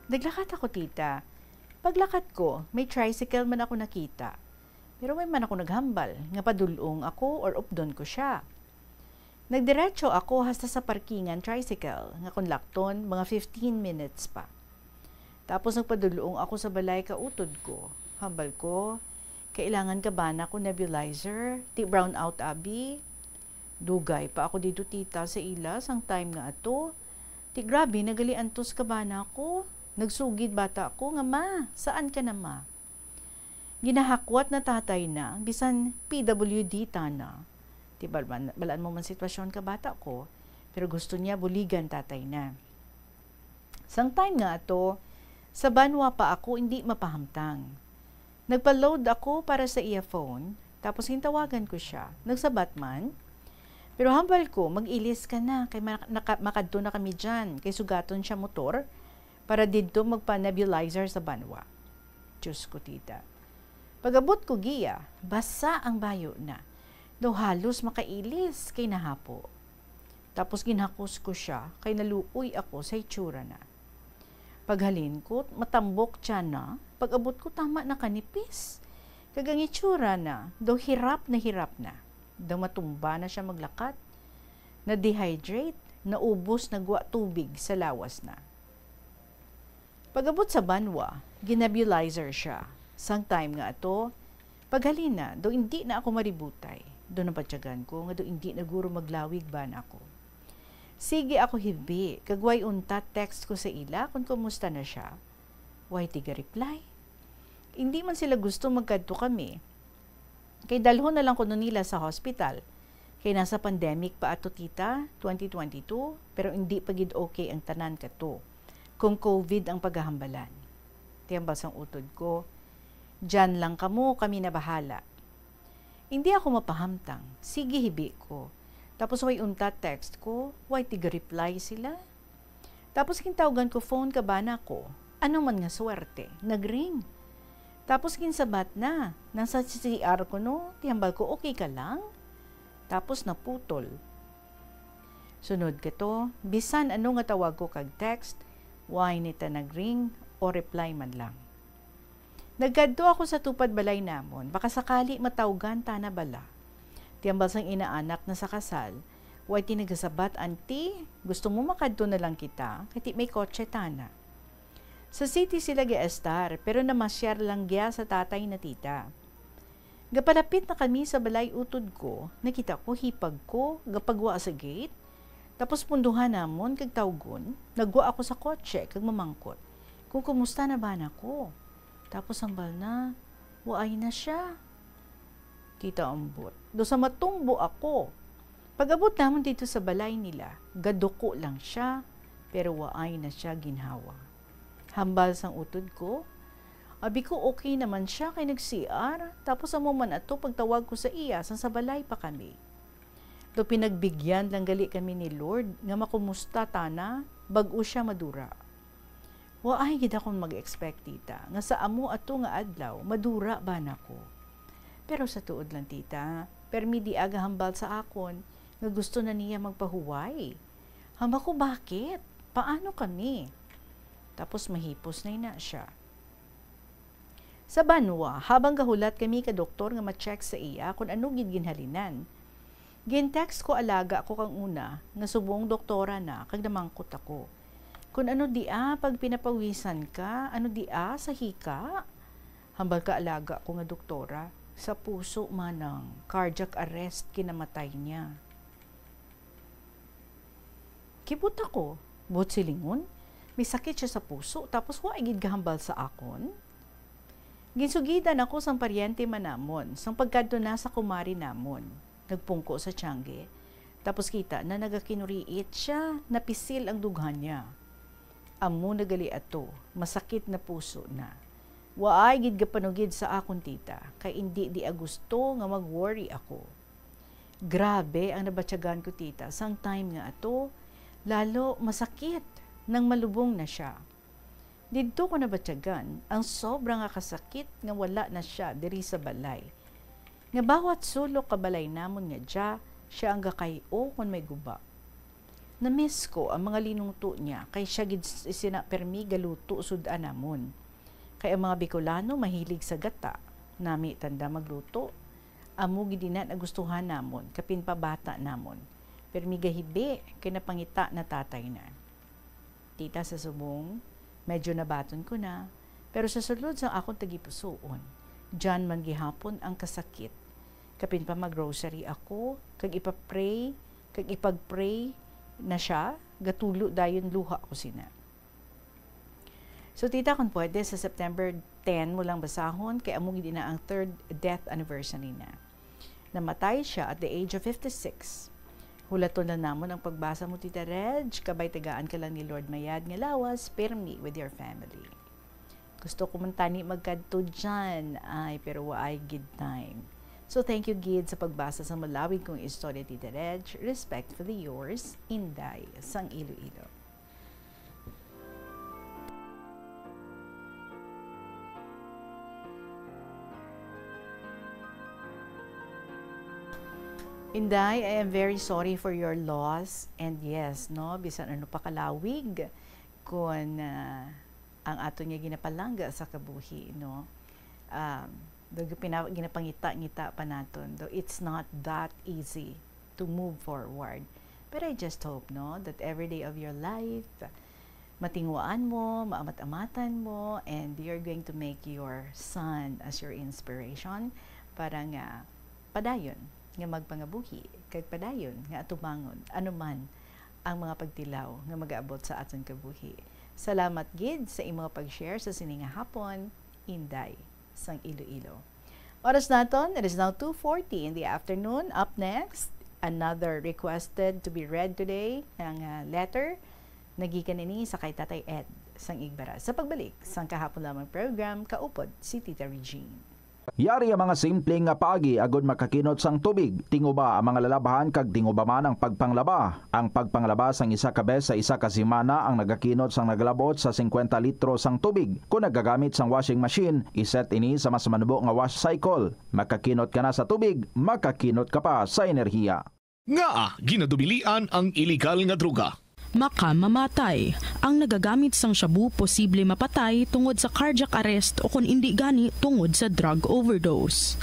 Naglakat ako, tita. Paglakat ko, may tricycle man ako nakita. Pero may man ako naghambal nga padulong ako or updon ko siya. Nagdiretso ako hasta sa parkingan tricycle nga kon lakton, mga fifteen minutes pa. Tapos nagpadulong ako sa balay kautod ko. Hambal ko, kailangan ka ba na ko nebulizer? Ti brown out, abi? Dugay pa ako dito, tita, sa ila sang time nga ato. Ti grabe, nagaliantos ka ba na ako? Nagsugid bata ko nga, "Ma, saan ka na, ma?" Ginahakwat na tatay na, bisan P W D ta na. Ti bal-, balaan mo man sitwasyon ka bata ko, pero gusto niya buligan tatay na. Sang time nga ato, sa banwa pa ako hindi mapahamtang. Nagpa-load ako para sa iya phone, tapos gintawagan ko siya. Nagsabat man, pero hambal ko, "Mag-ilis ka na, kay ma-, naka-, makadto na kami dyan, kay sugaton siya motor para didto magpa-nebulizer sa banwa." Diyos ko, tita. Pag-abot ko giya, basa ang bayo na. Daw halos makailis kay nahapo. Tapos ginhakos ko siya, kay naluoy ako sa itsura na. Paghalin ko, matambok siya na. Pag-abot ko, tama na kanipis. Kag ang itsura na, daw hirap na hirap na. Daw matumba na siya maglakat. Na-dehydrate, naubos, nagwa tubig sa lawas na. Pag-abot sa banwa, ginebulizer siya. Sang time nga ato, paghalin na, daw hindi na ako maributay. Daw nabatyagan ko nga daw hindi na guro maglawig ba na ako. Sige ako hibi, kag way unta text ko sa ila kung kumusta na siya. Way tiga-reply. Hindi man sila gusto magkadto kami. Kay dalhon na lang kuno nila sa hospital. Kay nasa pandemic pa ato, tita, twenty twenty-two, pero hindi pa gid okay ang tanan kato kung COVID ang paghahambalan. Ti hambal sang utod ko, "Diyan lang kamo, kami na bahala." Hindi ako mapahamtang. Sige, hibi ko. Tapos way unta text ko, way tiga-reply sila. Tapos gintawgan ko phone ka ba na ko. Ano man nga swerte, nag-ring. Tapos ginsabat na, nasa C R ko, no? Ti hambal ko, "Okay ka lang?" Tapos naputol. Sunod ka to, bisan ano nga tawag ko kag text, way ni ta nag-ring o reply man lang. Nagkadto ako sa tupad balay namon, baka sakali matawgan ta na bala. Ti hambal sang inaanak na sa kasal, way ti nagasabat, "Auntie, gusto mo makadto na lang kita, kay ti may kotse ta na." Sa city sila giestar, pero namasyar lang gya sa tatay na tita. Gapalapit na kami sa balay utod ko, nakita ko hipag ko, gapagwa sa gate. Tapos punduhan namon kag tawgon, nagwa ako sa kotse kag mamangkot kung kumusta na ba na ko. Tapos hambal na, waay na siya. Tita, ambot. Do sa matumbo ako. Pag-abot namon dito sa balay nila, gaduko lang siya, pero waay na siya ginhawa. Hambal sang utod ko, abi ko, okay naman siya kay nag-C R, tapos amo man ato pagtawag ko sa iya sang sa balay pa kami. Do pinagbigyan lang gali kami ni Lord nga makumusta ta na bag-o siya madura. Waay gid akong mag-expect, tita, nga sa amo ato nga adlaw madura ba na ko. Pero sa tuod lang, tita, permi di aga hambal sa akon nga gusto na niya magpahuway. Hambal ko, "Bakit? Paano kami?" Tapos mahipos na ina siya. Sa banwa, habang gahulat kami ka doktor nga ma-check sa iya kung ano gid ginhalinan, gin-text ko alaga ko kang una nga subong doktora na kag namangkot ako, "Kung ano dia pag pinapawisan ka, ano dia sa hika?" Hambal ka alaga ko nga doktora, "Sa puso, manang, cardiac arrest kinamatay niya." Kibot ako, buot silingon, may sakit siya sa puso, tapos wa gid gahambal sa akon. Ginsugidan ako sang paryente man namon, sang pagkadto na sa kumari namon. Nagpungko sa tiyangge, tapos kita na nagakinuriit siya, napisil ang dughan niya. Amo na gali ato, masakit na puso na. Waay gid gapanugid sa akon, tita, kay indi di gusto nga mag-worry ako. Grabe ang nabatyagan ko, tita, sang time nga ato, lalo masakit nang malubong na siya. Didto ko nabatyagan ang sobra nga kasakit nga wala na siya diri sa balay. Nga bawat sulok ka balay namon nga dya, siya ang gakay-o kon may guba. Na-miss ko ang mga linungto niya, kay siya gid s-, sina permi galuto sud-an namon. Kay ang mga Bicolano mahilig sa gata. Nami tanda magluto. Amo gid ina nagustuhan namon, kapin pa bata namon. Permi gahibi, kay napangita na tatay na. Tita, sa subong, medyo nabaton ko na, pero sa sulod sang akon tagipusoon, diyan man gihapon ang kasakit. Kapin pa mag-rosary ako, kag ipapray, kag ipag-pray na siya, gatulo dayon luha ko sina. So, tita, kung pwede, sa September ten mo lang basahon, kay amo gid na ang third death anniversary na. Namatay siya at the age of fifty-six. Hulaton lang namon ang pagbasa mo, Tita Reg, kabay tagaan ka lang ni Lord mayad nga lawas, pirmi with your family. Gusto ko man tani magkadto dyan, ay, pero waay gid time. So, thank you gid sa pagbasa sa malawig kong istorya, Tita Reg. Respectfully yours, Inday, sang Iloilo. Inday, I am very sorry for your loss. And yes, no, bisan ano pa kalawig, kun, ah, ang aton nga ginapalangga sa kabuhi, no? Um, daw pina-, ginapangita-ngita pa naton, though it's not that easy to move forward. But I just hope, no, that every day of your life, matinguaan mo, maamat-amatan mo, and you're going to make your son as your inspiration para nga padayon nga magpangabuhi, kag padayon nga atubangon anuman ang mga pagtilaw nga magaabot sa aton kabuhi. Salamat gid sa imo pag-share sa sini nga hapon, Inday sang Iloilo. Oras naton, it is now two forty in the afternoon. Up next, another requested to be read today nga, ah, letter. Nagikan ini sa kay Tatay Ed sang Igbaras. Sa pagbalik sang kahapon lamang program, kaupod si Tita Regine. Yari ang mga simple nga paagi agud makakinot sang tubig. Tinguba ang mga lalabhan kag tinguba man ang pagpanglaba. Ang pagpanglaba sang isa ka bes sa isa ka semana ang nagakinot sang nagalabot sa singkwenta litro sang tubig. Kon nagagamit sang washing machine, iset ini sa mas manubo nga wash cycle. Makakinot ka na sa tubig, makakinot ka pa sa enerhiya. Ngaa ginadubilian ang iligal nga droga? Makamamatay. Ang nagagamit sang shabu posible mapatay tungod sa cardiac arrest o kon indi gani tungod sa drug overdose.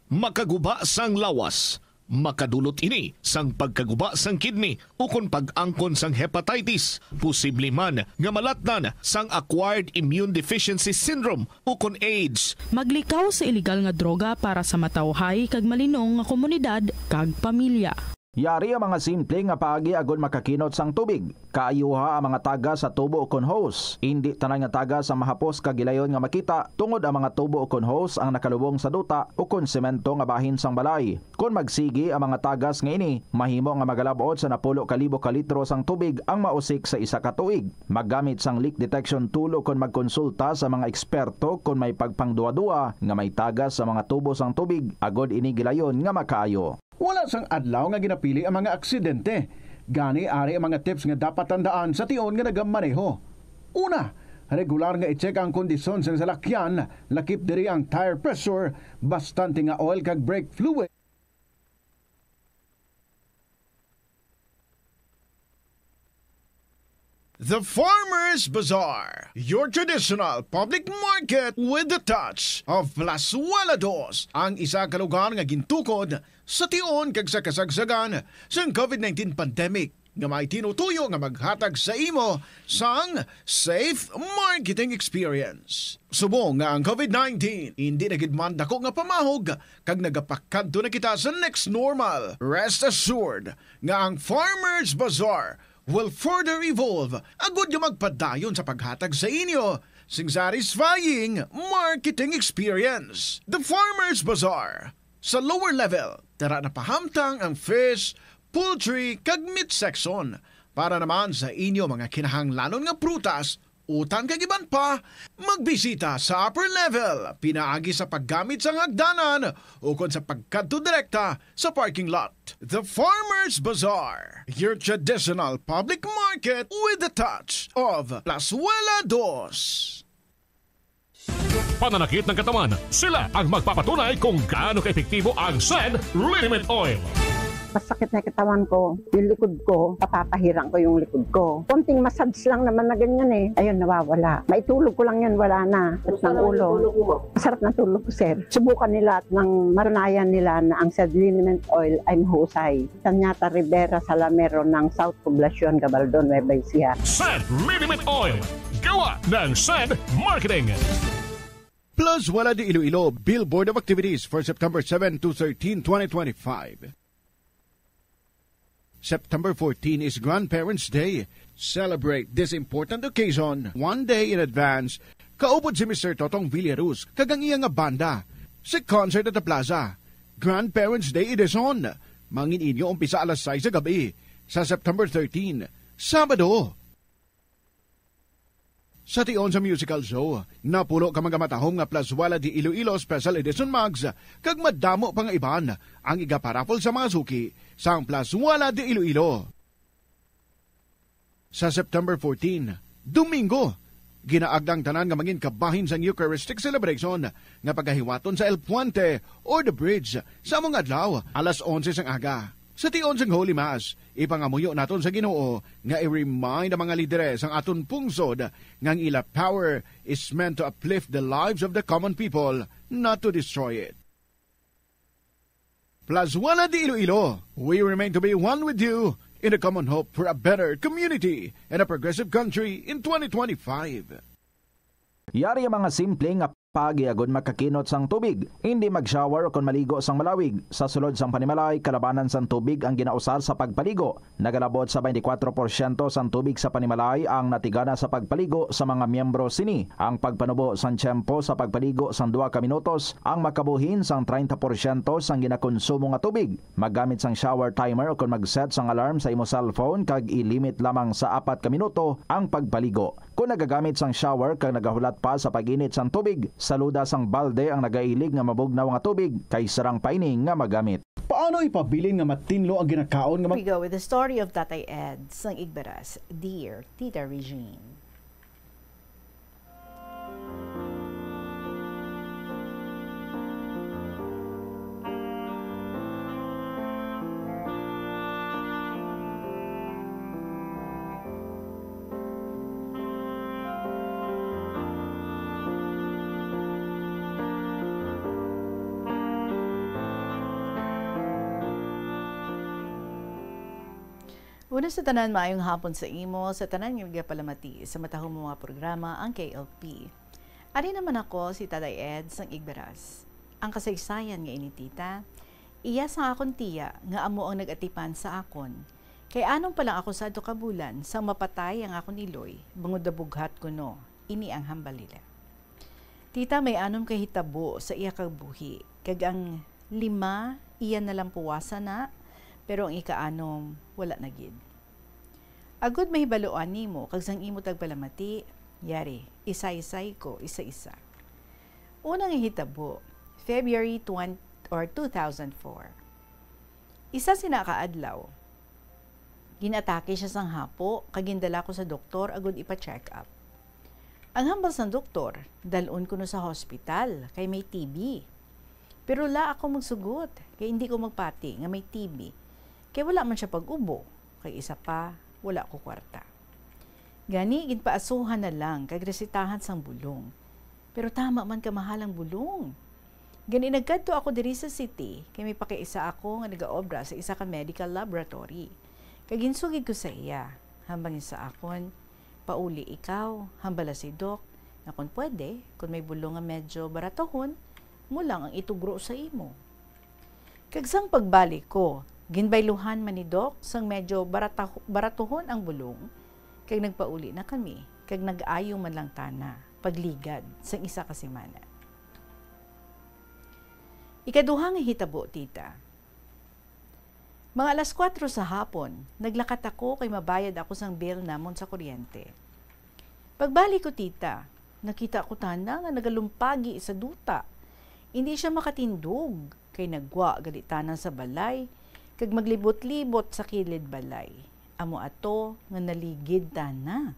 Makaguba sang lawas. Makadulot ini sang pagkaguba sang kidney ukon pag-angkon sang hepatitis, posible man nga malatnan sang acquired immune deficiency syndrome ukon AIDS. Maglikaw sa iligal nga droga para sa matawhay kag malinong nga komunidad kag pamilya. Yari ang mga simple nga paagi agud makakinot sang tubig. Kaayuha ang mga tagas sa tubo ukon hose. Indi tanan nga tagas ang mahapos kag gilayon nga makita, tungod ang mga tubo ukon hose ang nakalubong sa duta ukon semento nga bahin sang balay. Kon magsigi ang mga tagas nga ini, mahimo nga magalab-ot sa napulo ka libo ka litro sang tubig ang mausik sa isa ka tuig. Maggamit sang leak detection tool ukon magkonsulta sa mga eksperto kon may pagpangduwa-duwa nga may tagas sa mga tubo sang tubig, agod ini gilayon nga makaayo. Wala sang adlaw nga ginapili ang mga aksidente. Gani, ari ang mga tips nga dapat tandaan sa tion nga nagamaneho. Una, regular nga i-check ang kondisyon sang salakyan, lakip diri ang tire pressure, bastante nga oil kag brake fluid. The Farmers Bazaar, your traditional public market with the touch of Plazuela Dos, ang isa ka lugar nga gintukod sa tion kag sa kasagsagan sang covid nineteen pandemic, nga may tinutuyo nga maghatag sa imo sang safe marketing experience. Subong nga ang covid nineteen indi na gid man dako nga pamahog kag nagapakadto na kita sa next normal, rest assured nga ang Farmers Bazaar will further evolve agud nga magpadayon sa paghatag sa inyo sing satisfying marketing experience. The Farmers Bazaar. Sa lower level, tara na pahamtang ang fish, poultry, kag meat section para naman sa inyo mga kinahanglanon nga prutas, utan kag iban pa. Magbisita sa upper level pinaagi sa paggamit sang hagdanan ukon sa pagkadto direkta sa parking lot. The Farmers Bazaar, your traditional public market with the touch of Plazuela Dos. Pananakit ng katawan, sila ang magpapatunay kung gaano kaepektibo ang Send Liniment Oil. Masakit na yung katawan ko, yung likod ko, papapahirang ko yung likod ko. Konting massage lang naman na ganyan eh. Ayun, nawawala. Maitulog ko lang yun, wala na. Sakit Kumusta ng naman yung ulo. Tulog mo, ma'am? Masarap na tulog ko, sir. Subukan nila at nang matunayan nila na ang Sed Liniment Oil ay mahusay. Sanyata Rivera Salamero ng South Poblacion, Gabaldon, Nueva Ecija. Sed Liniment Oil. Gawa ng Sed Marketing. Plus Wala de Iloilo, Billboard of Activities for September seven to thirteen, twenty twenty-five. September fourteen is Grandparents' Day. Celebrate this important occasion one day in advance. Kaupod si Mister Totong Villaruz kag ang iya nga banda sa concert at the plaza. Grandparents' Day Edition. Mangin inyo umpisa alas sais sa gabi sa September thirteen, Sabado. Sa tion sa musical show, napulo ka mga matahom nga Plazuela de Iloilo Special Edition mugs, kag madamo pa nga iban ang igaparaffle sa mga suki sang Plazuela de Iloilo. Sa September fourteen, Domingo, ginaagda ang tanan nga mangin kabahin sang Eucharistic celebration nga pagahiwaton sa El Puente or The Bridge sa among adlaw, alas onse sang aga. Sa tion sang Holy Mass, ipangamuyo naton sa Ginoo nga i-remind ang mga lideres sang aton pungsod nga ang ila power is meant to uplift the lives of the common people, not to destroy it. Plazuela de Iloilo, we remain to be one with you in the common hope for a better community and a progressive country in twenty twenty-five. Yari ang mga simple nga pagi agud makakinot sang tubig. Hindi mag-shower o kon maligo sang malawig. Sa sulod sang panimalay, kalabanan sang tubig ang ginausar sa pagpaligo. Nagalabot sa twenty-four porsyento sang tubig sa panimalay ang natigana sa pagpaligo sa mga miyembro sini. Ang pagpanubo sang tiyempo sa pagpaligo sang duha ka minutos ang makabuhin sang treinta porsyento sang ginakonsumo nga tubig. Maggamit sang shower timer o kon mag-set sang alarm sa imo cellphone kag i-limit lamang sa apat ka minuto ang pagpaligo. Kon nagagamit sang shower kag nagahulat pa sa pag-init sang tubig, saluda sang balde ang nagailig nga mabugnaw nga tubig kay sarang pa ini nga magamit. Paano ipabilin nga matinlo ang ginakaon nga mag- We go with the story of Tatay Ed sang Igbaras. Dear Tita Regine. Una sa tanan, maayong hapon sa imo, sa tanan nga nagapalamati sa matahom nga mga programa, ang K L P. Ari naman ako, si Tatay Ed sang Igbaras. Ang kasaysayan nga ini, tita, iya sang akon tiya nga amo ang nag-atipan sa akon. Kay anom pa lang ako sadto ka bulan sang mapatay ang akon iloy, bangod nabughat kuno. Ini ang hambal nila. Tita, may anom ka hitabo sa iya ka buhi, kag ang lima iya na lang puwasan na, pero ang ikaanom wala na gid. Agod mahibaluan nimo kag sang imo tagpalamati, yari, isaysay ko isa-isa. Una nga hitabo, February twenty or two thousand four. Isa sina ka adlaw, ginatake siya sang hapo kag gindala ko sa doktor agud ipa-check up. Ang hambal sang doktor, dal-on kuno sa hospital kay may T B. Pero la ako magsugot kay indi ko magpati nga may T B, kay wala man siya pag-ubo, kay isa pa, wala ko kwarta. Gani, ginpaasuhan na lang kag resitahan sang bulong. Pero tama man ka mahal ang bulong. Gani, nagkadto ako diri sa city kay may pakiisa ako nga nagaobra sa isa ka medical laboratory. Kag ginsugid ko sa iya, hambal niya sa akon, "Pauli ikaw, hambala si Doc, nga kon pwede, kon may bulong nga medyo baratohon, mo lang ang itugro sa imo." Kag sang pagbalik ko, ginbayluhan man ni Doc sang medyo barataho-, baratuhon ang bulong, kag nagpauli na kami, kag nag-ayo man lang tana pagligad sang isa ka semana. Ikaduha nga hitabo, tita. Mga alas kuwatro sa hapon, naglakat ako kay mabayad ako sang bill namon sa kuryente. Pagbalik ko, tita, nakita ko tana nga nagalumpagi sa duta. Indi siya makatindog, kay nagwa gali tana sa balay, kag maglibot-libot sa kilid balay. Amo ato nga naligid tana,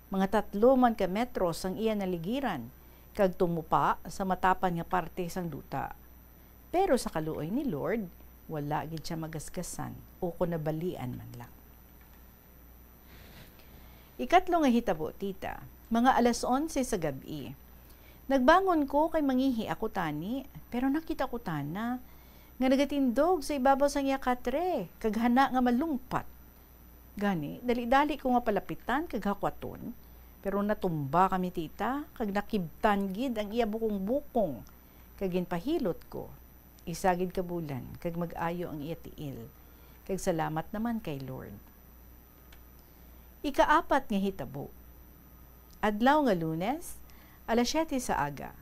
mga tatlo man ka metro sang iya naligiran, kag tumupa sa matapan nga parte sang duta. Pero sa kaluoy ni Lord, Wala gid siya magasgasan o kon nabalian man lang. Ikatlo nga hitabo, tita, mga alas onse sa gab-i. Nagbangon ko kay mangihi ako tani, pero nakita ko tana nga nagatindog sa ibabaw sang iya katre, kag hana nga malumpat. Gani, dali-dali ko nga palapitan kag hakwaton, pero natumba kami, tita, kag nakibtan gid ang iya bukong-bukong, kag ginpahilot ko. Isa gid ka bulan, kag mag-ayo ang iya tiil, kag salamat naman kay Lord. Ikaapat nga hitabo. Adlaw nga Lunes, alas siyete sa aga.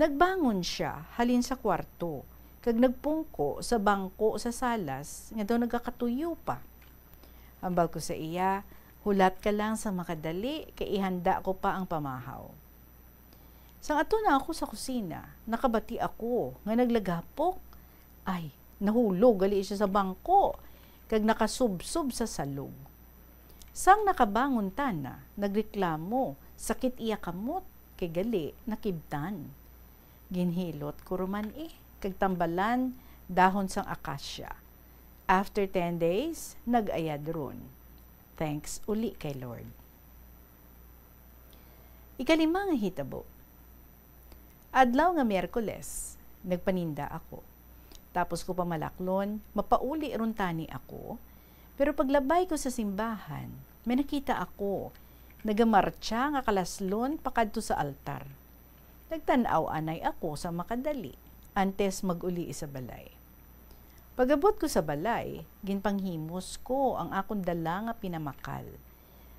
Nagbangon sia halin sa kwarto, kag nagpungko sa bangko sa salas nga daw nagakatuyo pa. Hambal ko sa iya, "Hulat ka lang sa makadali, kay ihanda ko pa ang pamahaw." Sang adto na ako sa kusina, nakabati ako nga naglagapok. Ay, nahulog gali siya sa bangko, kag nakasubsob sa salog. Sang nakabangon tana, nagreklamo, sakit iya kamot, kay gali nakibtan. Ginhilot ko ruman, eh, kag tambalan dahon sang akasya. After ten days, nag-ayad run. Thanks uli kay Lord. Ikalima nga hitabo. Adlaw nga Miyerkules, nagpaninda ako. Tapos ko pamalaklon, mapauli run tani ako. Pero paglabay ko sa simbahan, may nakita ako, nagamartsa nga kalaslon pakadto sa altar. Nagtan-aw anay ako sa makadali, antes mag-uli sa balay. Pag-abot ko sa balay, ginpanghimos ko ang akon dala nga pinamakal.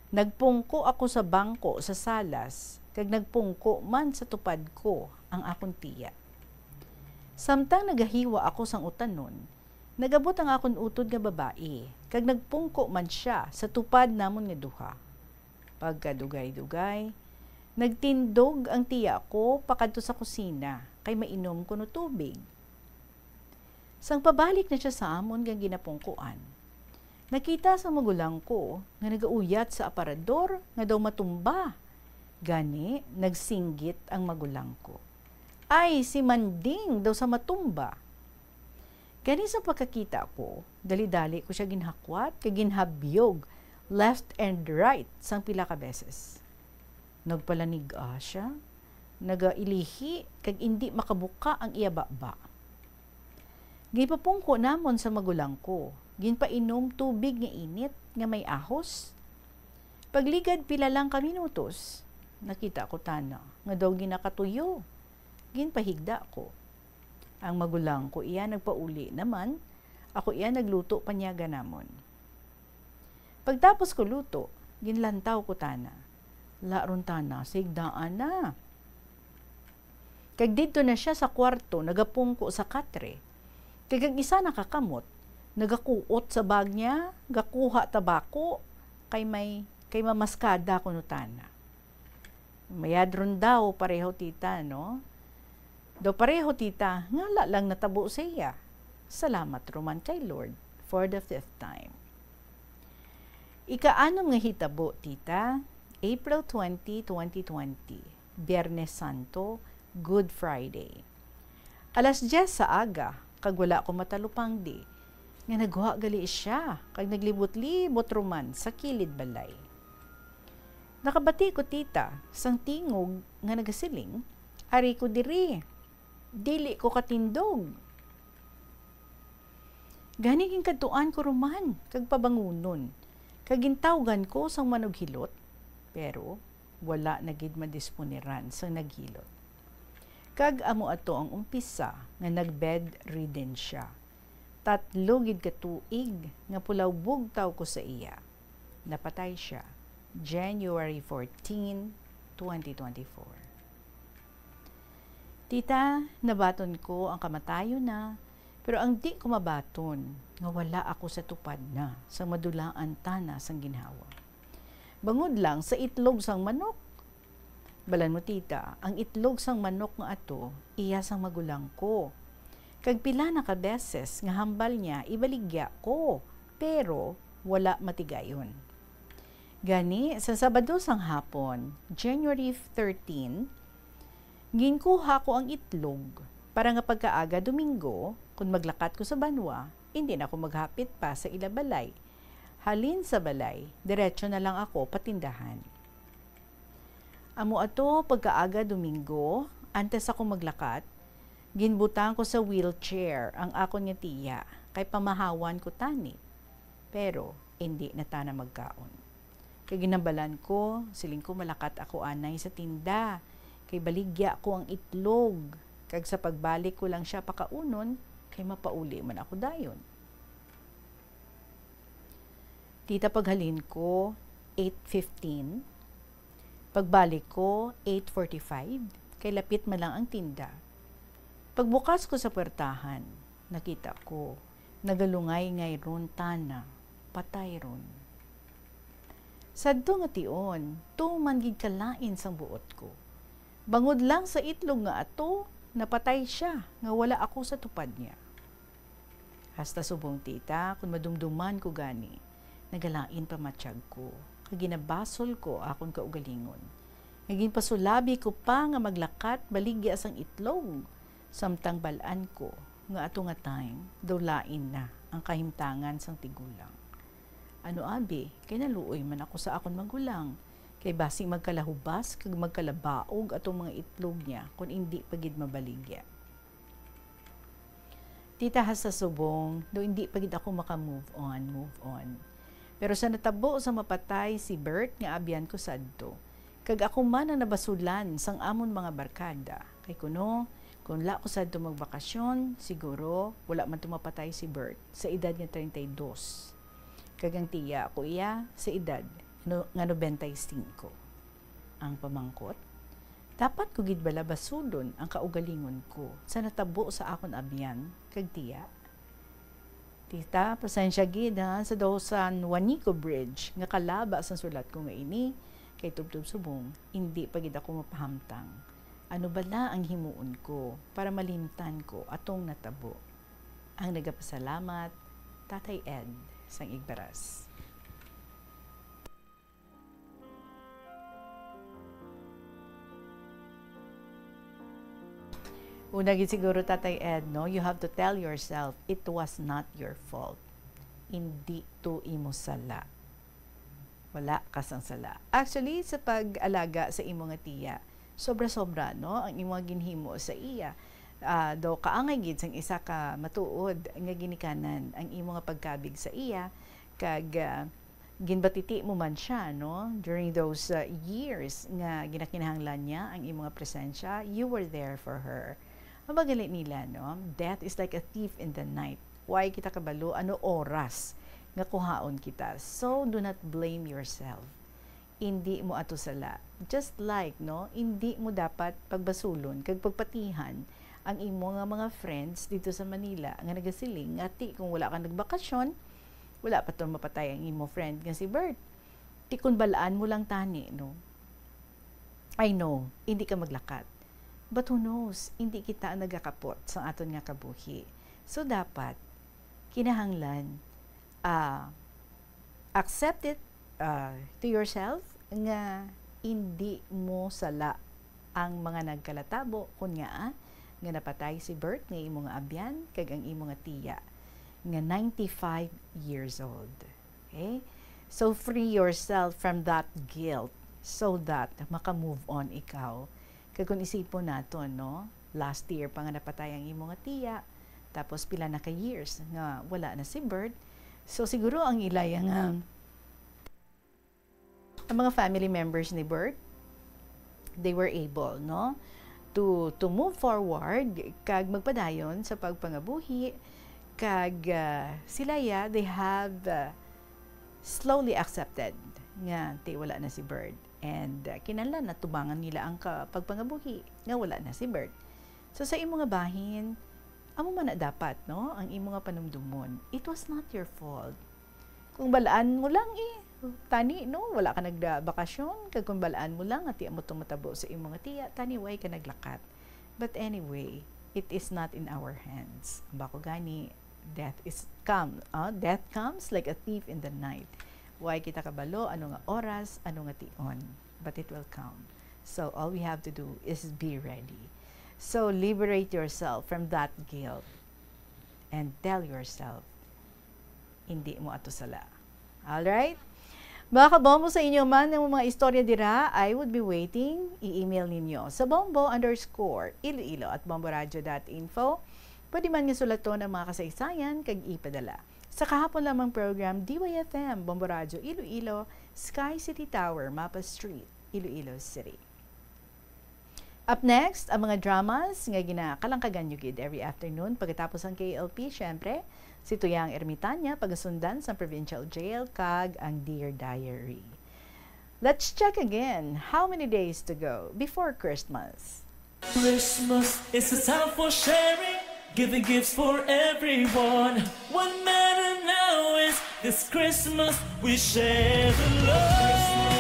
Nagpungko ako sa bangko sa salas, kag nagpungko man sa tupad ko ang akon tiya. Samtang nagahiwa ako sang utanon, nag-abot ang akon utod nga babayi, kag nagpungko man sia sa tupad namon nga duha. Pagkadugay-dugay, nagtindog ang tiya ko pakadto sa kusina, kay mainom kuno tubig. Sang pabalik na sia sa amon nga ginapungkuan, nakita sang magulang ko nga nagauyat sa aparador nga daw matumba. Gani, nagsinggit ang magulang ko, "Ay, si Manding daw sa matumba." Gani, sa pagkakita ko, dali-dali ko sia ginhakwat kag ginhabyog left and right sang pila ka beses. Nagpalanig-a sia, nagailihi, kag indi makabuka ang iya baba. Ginpapungko namon sa magulang ko, ginpainom tubig nga init nga may ahos. Pagligad pila lang ka minutos, nakita ko tana nga daw ginakatuyo. Ginpahigda ko. Ang magulang ko iya nagpauli naman, ako iya nagluto pa niya ganamon. Pagtapos ko luto, ginlantaw ko tana. Laron tana, sa higdaan na. Kag didto na sia sa kwarto, nagapungko sa katre. Kag ang isa nakakamot, nagakuot sa bag niya, gakuha tabako, kay may, kay mamaskada kuno tana. Mayad run daw pareho, tita, no? Daw pareho, tita, ngala lang natabo sa iya. Salamat ruman kay Lord for the fifth time. Ikaanom nga hitabo, tita, April twenty, twenty twenty, Biyernes Santo, Good Friday. Alas diyes sa aga, kag wala ko matalupangdi nga nagwa gali sia kag naglibot-libot ruman sa kilid balay. Nakabati ko, tita, sang tingog nga nagasiling, "Ari ko diri, dili ko katindog." Gani ginkadtuan ko ruman kag pabangunon, kag gintawgan ko sang manughilot, pero wala na gid madisponiran sang naghilot. Kag amo ato ang umpisa nga nag-bedridden sia. Tatlo gid ka tuig nga pulaw bugtaw ko sa iya. Napatay sia January fourteen, twenty twenty-four. Tita, nabaton ko ang kamatayon na, pero ang di ko mabaton nga wala ako sa tupad na sang madulaan tana sang ginhawa. Bangod lang sa itlog sang manok. Balan mo, tita, ang itlog sang manok nga ato, iya sang magulang ko. Kag pila na ka beses nga hambal niya ibaligya ko, pero wala matigayon. Gani, sa Sabado sang hapon, January thirteen, ginkuha ko ang itlog, Para nga pagkaaga Domingo, kon maglakat ko sa banwa, hindi na ako maghapit pa sa ila balay. Halin sa balay, diretso na lang ako patindahan. Amo ato, pagkaaga Domingo, antes ako maglakat, ginbutang ko sa wheelchair ang akon nga tiya, kay pamahawan ko tani. Pero indi na tana magkaon. Kay ginhambalan ko, siling ko, malakat ako anay sa tinda, kay baligya ko ang itlog, kag sa pagbalik ko lang siya pakaunon, kay mapauli man ako dayon. Tita, paghalin ko, eight fifteen. Pagbalik ko, eight forty-five, kay lapit man lang ang tinda. Pagbukas ko sa puwertahan, nakita ko, nagalungay ngay ron tana, patay ron. Sadto nga tion, tuman gid kalain sang buot ko. Bangod lang sa itlog nga ato, napatay siya, nga wala ako sa tupad niya. Hasta subong, tita, kun madumduman ko gani, nagalain pa matyag ko, kag ginabasol ko akon kaugalingon, nga ginpasulabi ko pa nga maglakat baligya sang itlog, samtang bal-an ko nga ato nga time daw lain na ang kahimtangan sang tigulang. Ano abi, kay naluoy man ako sa akon magulang, kay basi magkalahubas kag magkalabaog atong mga itlog niya kon indi pa gid mabaligya. Tita, hasta subong, daw indi pa gid ako maka-move on, move on. Pero sa natabo sa mapatay si Bert nga abyan ko sadto, kag ako man ang nabasulan sang amon mga barkada, kay kuno, kung wala ko sadto magbakasyon, siguro wala man to mapatay si Bert sa edad nga treinta y dos. Kag ang tiya ko iya sa edad no-, nga nobenta y singko. Ang pamangkot, dapat ko gid bala basulon ang kaugalingon ko sa natabo sa akon abyan kag tiya? Tita, pasensya gid, ha, sa daw San Juanico Bridge nga kalaba sang sulat ko nga ini, kay tubtob subong, indi pa gid ako mapahamtang. Ano bala ang himuon ko para malimtan ko atong natabo? Ang nagapasalamat, Tatay Ed sang Igbaras. Una gid siguro, Tatay Ed, no, you have to tell yourself, it was not your fault. Hindi to imo sala. Wala ka sang sala. Actually, sa pag-alaga sa imo nga tiya, sobra-sobra, no, ang imo nga ginhimo sa iya. Ah, daw kaangay gid sang isa ka matuod nga ginikanan ang imo nga pagkabig sa iya, kag, ah, ginbatiti mo man siya, no? During those, uh, years nga ginakinahanglan niya ang imo nga presensya, you were there for her. Ang mga gali nila, no? Death is like a thief in the night. Wala kita kabalo ano oras nga kuhaon kita. So, do not blame yourself. Indi mo ato sala. Just like, no? Indi mo dapat pagbasulon kag pagpatihan ang imo nga mga friends dito sa Manila nga nagasiling nga ti kung wala ka nagbakasyon, wala pa to mapatay ang imo friend nga si Bert. Ti kun bal-an mo lang tani, no? I know, hindi ka maglakat. But who knows, hindi kita ang nagakapot sa aton nga kabuhi. So dapat, kinahanglan, ah, accept it, ah, to yourself nga hindi mo sala ang mga nagkalatabo, kun ngaa nga napatay si Bert nga imo nga abyan kag ang imo nga tiya nga ninety-five years old. Okay? So, free yourself from that guilt so that maka-move on ikaw. Kag kung isipon naton, no? Last year pa nga napatay ang imo nga tiya, tapos pila na ka years nga wala na si Bert. So, siguro ang ilaya nga, ang mga family members ni Bert, they were able, no, to, to move forward kag magpadayon sa pagpangabuhi, kag, ah, sila, ya, they have, ah, slowly accepted nga ti wala na si Bert. And, ah, kinahanglan natubangan nila ang ka-, pagpangabuhi nga wala na si Bert. So, sa imo nga bahin, amo man na dapat, no, ang imo nga panumdumon. It was not your fault. Kung bal-an mo lang, eh, tani, no, wala ka nagbakasyon, kag kung bal-an mo lang nga ti amo to matabo sa imo nga tiya, tani, wala ka naglakat. But anyway, it is not in our hands. Ang bako gani, death is come, ah, death comes like a thief in the night. Wala kita kabalo ano nga oras, ano nga tion, but it will come. So all we have to do is be ready. So, liberate yourself from that guilt and tell yourself, "Hindi mo ato sala." Alright? Mga kabombo, sa inyo man ang mga istorya dira, I would be waiting. I-email ninyo sa bombo underscore iloilo at bomboradio dot info. Pwede man nga sulaton ang mga kasaysayan kag ipadala sa kahapon lamang program, D Y F M, Bombo Radyo Iloilo, Sky City Tower, Mapa Street, Iloilo City. Up next, ang mga dramas nga ginakalangkagan nyo gid every afternoon pagkatapos ang K L P, syempre, si Tuyang Ermitanya, pagasundan sa Provincial Jail, kag ang Dear Diary. Let's check again. How many days to go before Christmas? Christmas is a time for sharing, giving gifts for everyone. What matter now is this Christmas we share the love.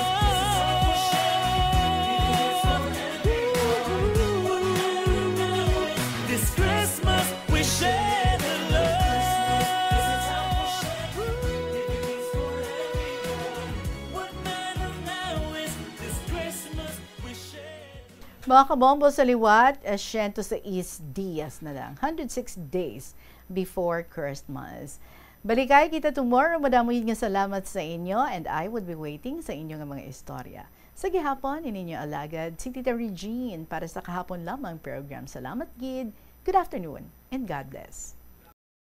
This Christmas we share the love. What matter now is this Christmas we share. Mga kabombo, sa liwat, eh, siyento sais dias na lang, hundred six days before Christmas. Balikay kita tomorrow. Madamo gid nga salamat sa inyo, and I would be waiting sa inyo nga mga istorya. Sa gihapon, ini inyo alagad, si Tita Regine, para sa kahapon lamang program. Salamat gid. Good afternoon, and God bless.